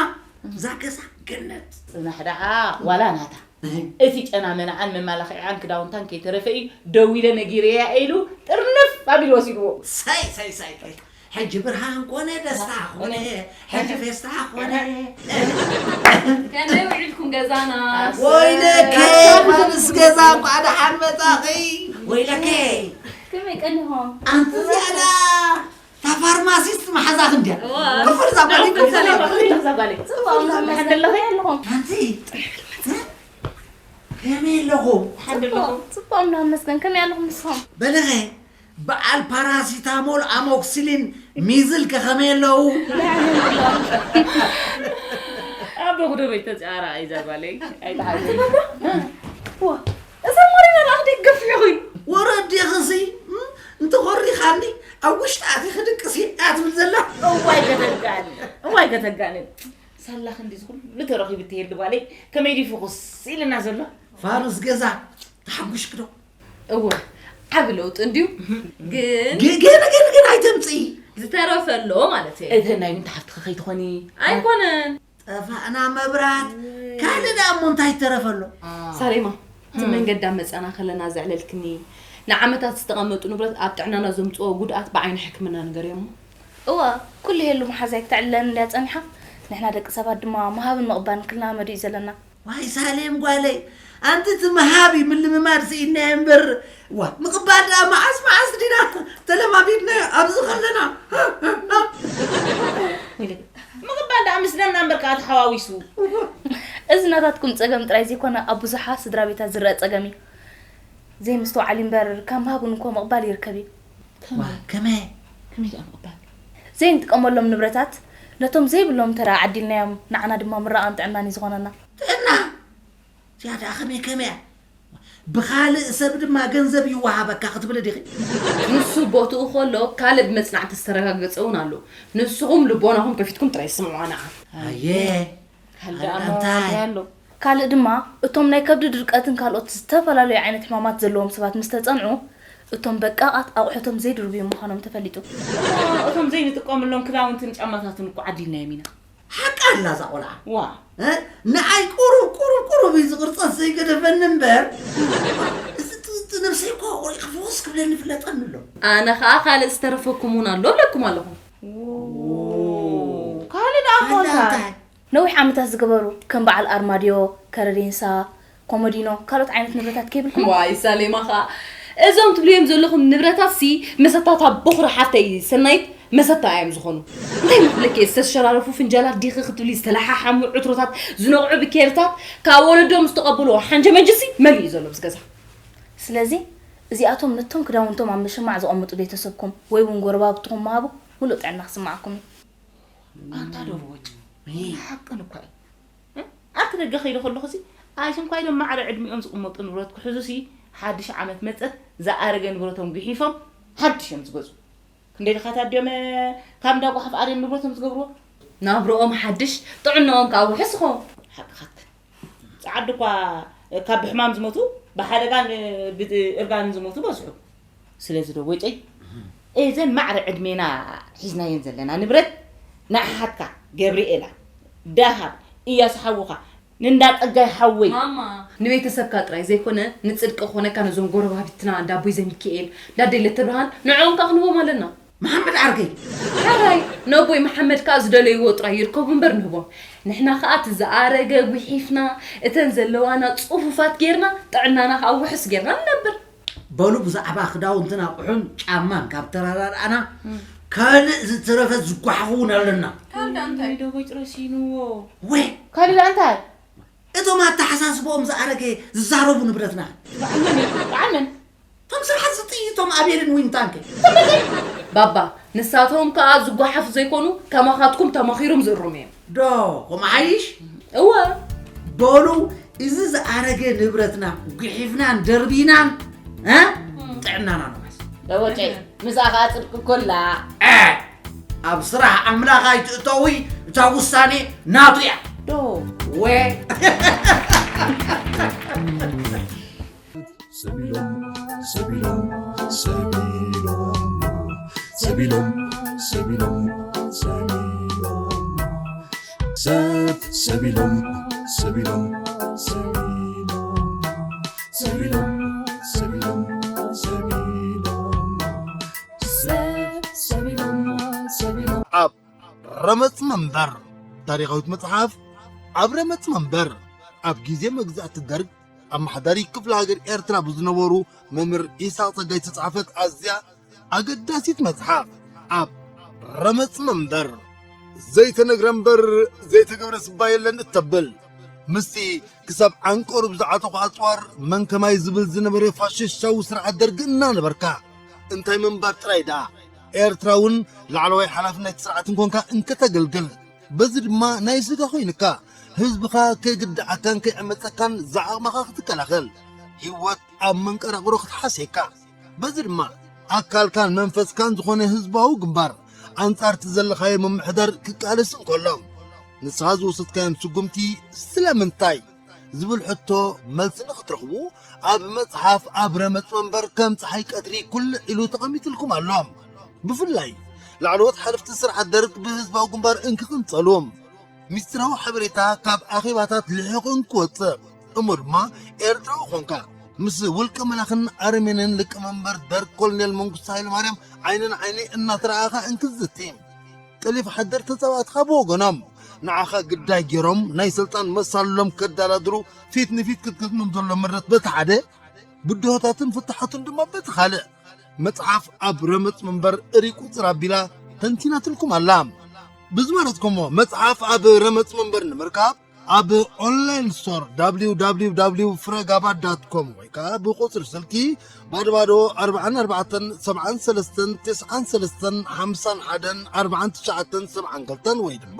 እዛ ገዛ ገነት። ጽናሕ ደኣ፣ ዋላ ናታ። እህ። እቲ ጨና መናዓን መመላኽዒዓን ክዳውንታን ከይተረፈ እዩ ደዊለ ነጊረያ ኢሉ ጥርንፍ ኣቢሉ ወሲድዎ። ሳይ፣ ሳይ፣ ሳይ፣ ሳይ። ሕጂ ብርሃን ኮነ፣ ደስታ ኮነ፣ ሕጂ ፌስታ ኮነ። ከመይ ውዒልኩም ገዛና? ወይለከ፣ ማንስ ገዛ እንኳዕ ደሓን መጻኺ። ወይለከ። ከመይ ቀኒኹም? ኣንቲ ዝያዳ እታ ፋርማሲስት መሓዛኽ እንድያ። እዋ። ክፍል እዛ ጓል፣ ክፍል እዛ ጓል። እዛ ጓል። ጽቡቕ፣ ከመይ ኣለኹም? ኣንቲ፣ ከመይ ኣለኹም? ጽቡቕ፣ ጽቡቕ፣ ኣምላኽ ይመስገን። ከመይ ኣለኹም ንስኹም? በለኸ፣ በዓል ፓራሲታሞል፣ ኣሞክሲሊን፣ ሚዝል ከ ከመይ ኣለዉ? ኣቦኹ ዶ በይተጽኣራ እዛ ጓለይ? ኣይተሓዝን። ዋ፣ እዛ ሞሪና ደኣ ክደይ ገፊሑ ኮይኑ። ወረድ ዲኽሲ፣ እም፣ እንተኾሪኻኒ ኣብ ውሽጢ ኣቲኺ ድቅሲ እያ ትብል ዘላ። እዋይ ገተጋኒ፣ እዋይ ገተጋኒ። ሳላ ክንዲ ዝኹሉ ተረኺቡ እትሄድ ጓለይ፣ ከመይ ድዩ ፍኹስ ኢልና ዘሎ? ፋኑስ ገዛ፣ ተሓጒሽኪ ዶ? እወ፣ ዓቢ ለውጢ እንድዩ። ግን ግ-፣ ግን፣ ግን፣ ግን ኣይተምጽኢ። ዝተረፈ ኣሎ ማለት እየ። እተን ናይ ዊንታ ሓፍትኺ ከይትኾኒ? ኣይኮነን። ጠፋእና መብራት። ካልእ ደኣ እሞ እንታይ ይተረፈ ኣሎ? ሳሌማ፣ እቲ እም። መንገዲ ኣብ መጻና ከለና ዘዕለልክኒ፣ ንዓመታት ዝተቐመጡ ንብረት ኣብ ጥዕናና ዘምጽኦ ጉድኣት ብዓይኒ ሕክምና ንገርዮሞ። እወ፣ ኩሉ የሉ መሓዛይ ክተዕልለኒ እንድያ ጸኒሓ። ንሕና ደቂ ሰባት ድማ ምሃብን ምቕባልን ክለማመድ እዩ ዘለና። ዋይ ሳሌም ጓለይ፣ ኣንቲ እቲ ምሃብ እዩ ምልምማድ ስኢንናዮ እምበር፣ ዋ፣ ምቕባል ደኣ መዓስ መዓስ ዲና ተለማሚድናዮ ኣብዚ ከለና። ምቕባል ደኣ ምስ ደምና እምበር ከኣ ተሓዋዊሱ። እዚ ናታትኩም ጸገም ጥራይ ዘይኮነ፣ ኣብ ብዙሓት ስድራ ቤታት ዝረኣ ጸገም እዩ። ዘይምስትውዓል እምበር፣ ካብ ምሃብ እውን እኮ ምቕባል ይርከብ እዩ። ከመይ? ዋ፣ ከመይ? ከመይ ደኣ ምቕባል? ዘይንጥቀመሎም ንብረታት ነቶም ዘይብሎም ተራ ዓዲልናዮም፣ ንዓና ድማ ምራቓን ጥዕናን እዩ ዝኾነና። ጥዕና? እዚኣ ደኣ ከመይ ከመይ እያ? ብኻልእ ሰብ ድማ ገንዘብ ይወሃበካ ክትብሊ ዲኺ? ንሱ ቦትኡ ከሎ ካልእ ብመጽናዕቲ ዝተረጋገጸ እውን ኣሎ። ንስኹም ልቦናኹም ከፊትኩም ጥራይ ስምዑ ኣነዓ። ኣየ። ካልእ ደኣ ኣንታይ? እንታይ ኣሎ? ካልእ ድማ፣ እቶም ናይ ከብዲ ድርቀትን ካልኦት ዝተፈላለዩ ዓይነት ሕማማት ዘለዎም ሰባት ምስ ተጸንዑ፣ እቶም በቃቓት ኣቑሑቶም ዘይድርብዩ ምዃኖም ተፈሊጡ። እቶም ዘይንጥቀመሎም ክዳውንትን ጫማታትን እኮ ዓዲልናዮም ኢና። ሓቃ ኣላ እዛ ቆልዓ። ዋ። እ? ንዓይ ቁሩብ፣ ቁሩብ፣ ቁሩብ እዩ ዝቕርጸት ዘይገደፈኒ እምበር፣ እዚ ጥዝጢ ነብሰይ እኮ ቆሪቑ ፍኹስ ክብለኒ ፍለጠኒ ኣሎ። ኣነ ኸኣ ካልእ ዝተረፈኩም እውን ኣሎ እብለኩም ኣለኹ። ዎ። ካልእ ደኣ እሞ ኣላ እንታይ? እንታይ? ነዊሕ ዓመታት ዝገበሩ፣ ከም በዓል ኣርማድዮ፣ ከረዲንሳ፣ ኮሞዲኖ፣ ካልኦት ዓይነት ንብረታት ከይብልኩም? ዋይ፣ ሳሌማ ኸኣ፣ እዞም ትብልዮም ዘለኹም ንብረታትሲ፣ መሰታታ በኹሪ ሓፍተይ ሰናይት መሰታ እዮም ዝኾኑ። እንታይ ምኽለኪ፣ ዝተሸራረፉ ፍንጃላት ዲኺ ክትብሊ፣ ዝተለሓሓሙ ዕትሮታት፣ ዝነቕዑ ብኬርታት፣ ካብ ወለዶም ዝተቐበልዎ ሓንጀመንጅሲ መሊኡ እዩ ዘሎ ኣብዚ ገዛ። ስለዚ፣ እዚኣቶም ነቶም ክዳውንቶም ኣብ መሸማዕ ዘቐምጡ ቤተሰብኩም ወይ እውን ጎረባብትኹም ምሃቡ፣ ምሉእ ጥዕና ክስምዓኩም እዩ። ኣንታ ዶርወጭ፣ እይ። ሓቅን እኳ እዩ። እ? ኣብቲ ደገ ከይደ ከለኹሲ፣ ኣሽንኳይ ዶ ማዕረ ዕድሚኦም ዝቕመጡ ንብረት ክሕዙሲ፣ ሓድሽ ዓመት መጸት፣ ዝኣረገ ንብረቶም ጉሒፎም፣ ሓድሽ እዮም ዝገዝኡ። ክንደይ ድኻታት ድዮም፣ እ፣ ካብ እንዳ ጓሓፍ ኣርዮም ንብረቶም ዝገብርዎ? ናብርኦም ሓድሽ፣ ጥዕናኦም ከኣ ውሑስ ይኸውን። ሓቅኻትክን። ጸዓዱ እኳ ካብ ብሕማም ዝሞቱ፣ ብሓደጋን ብእርጋንን ዝሞቱ በዝሑ። ስለዚ ዶ ወጨይ፣ እዘን ማዕረ ዕድሜና ሒዝናየን ዘለና ንብረት ንኣሓትካ ገብርኤላ፣ ደሃብ፣ እያሱ ሓውኻ፣ ንእንዳ ጸጋይ ሓወይ። ማማ። ንቤተሰብካ ጥራይ ዘይኮነ፣ ንጽድቂ ክኾነካ ነዞም ጎረባብትና እንዳ ኣቦይ ዘሚካኤል፣ እንዳ ኣደይ ለተብርሃን፣ ንዕኦም ከኣ ክንህቦም ኣለና። መሓመድ ዓርከይ። ሓራይ፣ ነቦይ መሓመድ ከኣ ዝደለይዎ ጥራይ ይርከቡ እምበር ንህቦም። ንሕና ከኣ እቲ ዝኣረገ ጉሒፍና፣ እተን ዘለዋና ጽፉፋት ጌርና፣ ጥዕናና ከኣ ውሑስ ጌርና ንነብር። በሉ ብዛዕባ ክዳውንትን ኣቑሑን ጫማን ካብ ተረዳድኣና ካልእ ዝተረፈ ዝጓሓፍ እውን ኣለና። ካልእ እንታይ? ዶ ቦጭረሲንዎ ወይ ካልእ ደኣ እንታይ? እቶም ኣተሓሳስቦኦም ዝኣረገ ዝዛረቡ ንብረትና በዓል መን እዩ? በዓል መን? እቶም ስርሓት ዝጥይቶም ኣቤልን ዊንታንከ ባባ ንሳቶም ከኣ ዝጓሓፉ ዘይኮኑ ከማኻትኩም ተመኺሮም ዝእርሙ እዮም ዶ ከምሓይሽ እወ በሉ እዚ ዝኣረገ ንብረትና ጉሒፍናን ደርቢናን እ? ጥዕናና ነማስ ደቦጨይ ምስኣ ከዓ ፅድቂ ኮላ እ! ኣብ ስራሕ ኣምላኽ ኣይትእተዊ እታ ውሳኔ ናቱ እያ ዶ ወ ሰቢሎም ሰቢሎም ሰቢሎም ሰቢሎም ሰቢሎም ሰቢሎም ሰብ ሰቢሎም ሰቢሎም ሰቢሎም ሰቢሎም ሰቢሎም ሰቢሎም ሰብ ሰቢሎም ሰቢሎም ኣብ ረመጽ መንበር ታሪኻዊት መጽሓፍ ኣብ ረመጽ መንበር ኣብ ግዜ መግዛእቲ ደርግ ኣመሓዳሪ ክፍለ ሃገር ኤርትራ ብዝነበሩ መምህር ኢሳቕ ጸጋይ ዝተጻሕፈት ኣዝያ ኣገዳሲት መጽሓፍ ኣብ ረመጽ መንበር ዘይተነግረ እምበር ዘይተገብረ ስባ የለን እተብል ምስቲ ክሳብ ዓንቀሩ ብዝዓጠቑ ኣጽዋር መን ከማይ ዝብል ዝነበረ ፋሽስታዊ ስርዓት ደርጊ እናነበርካ እንታይ ምንባር ጥራይ ደኣ ኤርትራ እውን ላዕለዋይ ሓላፍነት ስርዓት እንኮንካ እንከተገልግል በዚ ድማ ናይ ስጋ ኮይንካ ህዝብኻ ከይግድዓካን ከይዕመፀካን ዝዓቕምኻ ክትከላኸል ህይወት ኣብ መንቀራቕሮ ክትሓስየካ በዚ ድማ ኣካልካን መንፈስካን ዝኾነ ህዝባዊ ግንባር ኣንጻርቲ ዘለኻዮ ምምሕዳር ክቃለስ እንከሎ ንስኻ ዝወሰድካዮም ስጉምቲ ስለምንታይ ዝብል ሕቶ መልሲ ንኽትረኽቡ ኣብ መጽሓፍ ኣብ ረመጽ መንበር ከም ፀሓይ ቀትሪ ኩልዕ ኢሉ ተቐሚጥልኩም ኣሎ። ብፍላይ ላዕለዎት ሓለፍቲ ስርዓት ደርግ ብህዝባዊ ግንባር እንክቕንጸሉ ሚስጢራዊ ሓበሬታ ካብ ኣኼባታት ልሒቑ እንክወፅእ እሞ ድማ ኤርትራዊ ኾንካ ምስ ውልቀ መላኽን ኣረሜንን ሊቀመንበር ደርግ ኮሎኔል መንግስቱ ሃይለማርያም ዓይኒ ንዓይኒ እናተረኣኻ እንክዝቲ ጠሊፍ ሓደር ተጻዋትኻ ብወገኖም ንዓኻ ግዳይ ገይሮም ናይ ስልጣን መሳልሎም ከዳላድሩ ፊት ንፊት ክትገጥሞም ዘሎ ምረት በቲ ሓደ ብድሆታትን ፍታሓቱን ድማ በቲ ካልእ መጽሓፍ ኣብ ረመጽ መንበር እሪ ቁጽር ኣቢላ ተንቲናትልኩም ኣላ። ብዝመረጽኩሞ መጽሓፍ ኣብ ረመጽ መንበር ንምርካብ ኣብ ኦንላይን ስቶር www ፍረጋባ ዳት ኮም ወይ ከዓ ብቁፅሪ ስልኪ ባዶ ባዶ ኣርባዓን ኣርባዕተን ሰብዓን ሰለስተን ትስዓን ሰለስተን ሓምሳን ሓደን ኣርባዓን ትሽዓተን ሰብዓን ክልተን ወይ ድማ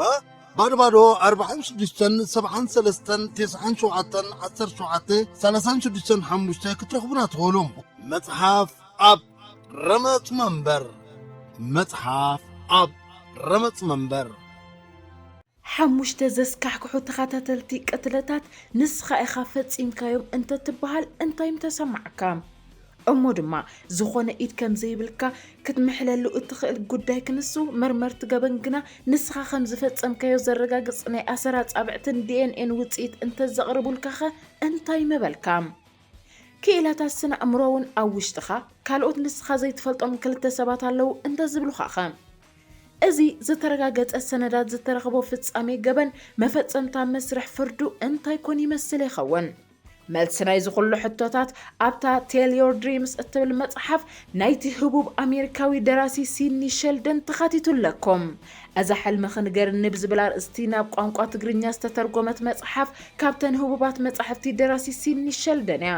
ባዶ ባዶ ኣርባዓን ሽዱሽተን ሰብዓን ሰለስተን ትስዓን ሸውዓተን ዓሰርተ ሸውዓተ ሰላሳን ሽዱሽተን ሓሙሽተ ክትረኽቡና ትኽእሉ። መፅሓፍ ኣብ ረመፅ መንበር መፅሓፍ ኣብ ረመፅ መንበር ሓሙሽተ ዘስካሕክሑ ተኸታተልቲ ቅትለታት ንስኻ ኢኻ ፈጺምካዮም እንተትበሃል እንታይ ምተሰማዓካ? እሞ ድማ ዝኾነ ኢድ ከም ዘይብልካ ክትምሕለሉ እትኽእል ጉዳይ ክንሱ መርመርቲ ገበን ግና ንስኻ ከም ዝፈጸምካዮ ዘረጋግጽ ናይ ኣሰር ኣጻብዕትን ዲ ኤን ኤን ውጽኢት እንተዘቕርቡልካኸ እንታይ ምበልካ? ክኢላታት ስነ ኣእምሮ እውን ኣብ ውሽጥኻ ካልኦት ንስኻ ዘይትፈልጦም ክልተ ሰባት ኣለዉ እንተዝብሉኻኸ? እዚ ዝተረጋገጸ ሰነዳት ዝተረኽቦ ፍጻሜ ገበን መፈጸምታ መስርሕ ፍርዱ እንታይ ኮን ይመስል ይኸውን? መልሲ ናይዚ ኩሉ ሕቶታት ኣብታ Tell Your Dreams እትብል መጽሓፍ ናይቲ ህቡብ ኣሜሪካዊ ደራሲ ሲድኒ ሸልደን ተኻቲቱ ኣለኩም። እዛ ሕልሚ ክንገርኒ ብዝብል ኣርእስቲ ናብ ቋንቋ ትግርኛ ዝተተርጎመት መጽሓፍ ካብተን ህቡባት መጻሕፍቲ ደራሲ ሲድኒ ሸልደን እያ።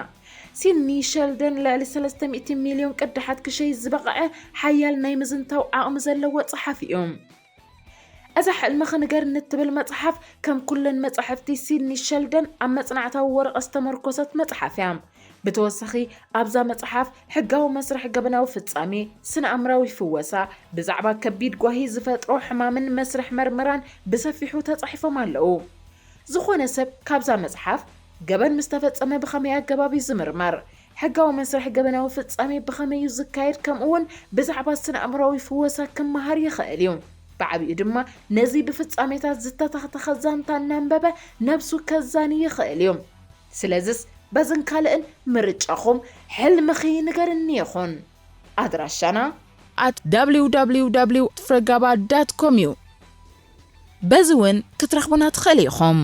ሲድኒ ሸልደን ልዕሊ ሰለስተ ሚእቲ ሚልዮን ቅዳሓት ክሸይጥ ዝበቕዐ ሓያል ናይ ምዝንታው ዓቕሚ ዘለዎ ጸሓፊ እዩ። እዛ ሕልሚ ክንገርኒ እትብል መጽሓፍ ከም ኩለን መጻሕፍቲ ሲድኒ ሸልደን ኣብ መጽናዕታዊ ወረቐት ዝተመርኮሰት መጽሓፍ እያ። ብተወሳኺ ኣብዛ መጽሓፍ ሕጋዊ መስርሕ ገበናዊ ፍጻሜ፣ ስነ ኣእምራዊ ፍወሳ፣ ብዛዕባ ከቢድ ጓሂ ዝፈጥሮ ሕማምን መስርሕ መርመራን ብሰፊሑ ተጻሒፎም ኣለዉ። ዝኾነ ሰብ ካብዛ መጽሓፍ ገበን ምስ ተፈጸመ ብኸመይ ኣገባብ እዩ ዝምርመር? ሕጋዊ መስርሕ ገበናዊ ፍጻሜ ብኸመይ እዩ ዝካየድ ከምኡ እውን ብዛዕባ ስነ ኣእምራዊ ፍወሳ ክመሃር ይኽእል እዩ። ብዓቢኡ ድማ ነዚ ብፍጻሜታት ዝተተኽተኸ ዛንታ እናንበበ ነብሱ ከዛኒ ይኽእል እዩ። ስለዝስ በዝን ካልእን ምርጫኹም ሕልምኺ ንገርኒ ይኹን። ኣድራሻና at www ፍረጋባ com እዩ። በዚ እውን ክትረኽቡና ትኽእል ኢኹም።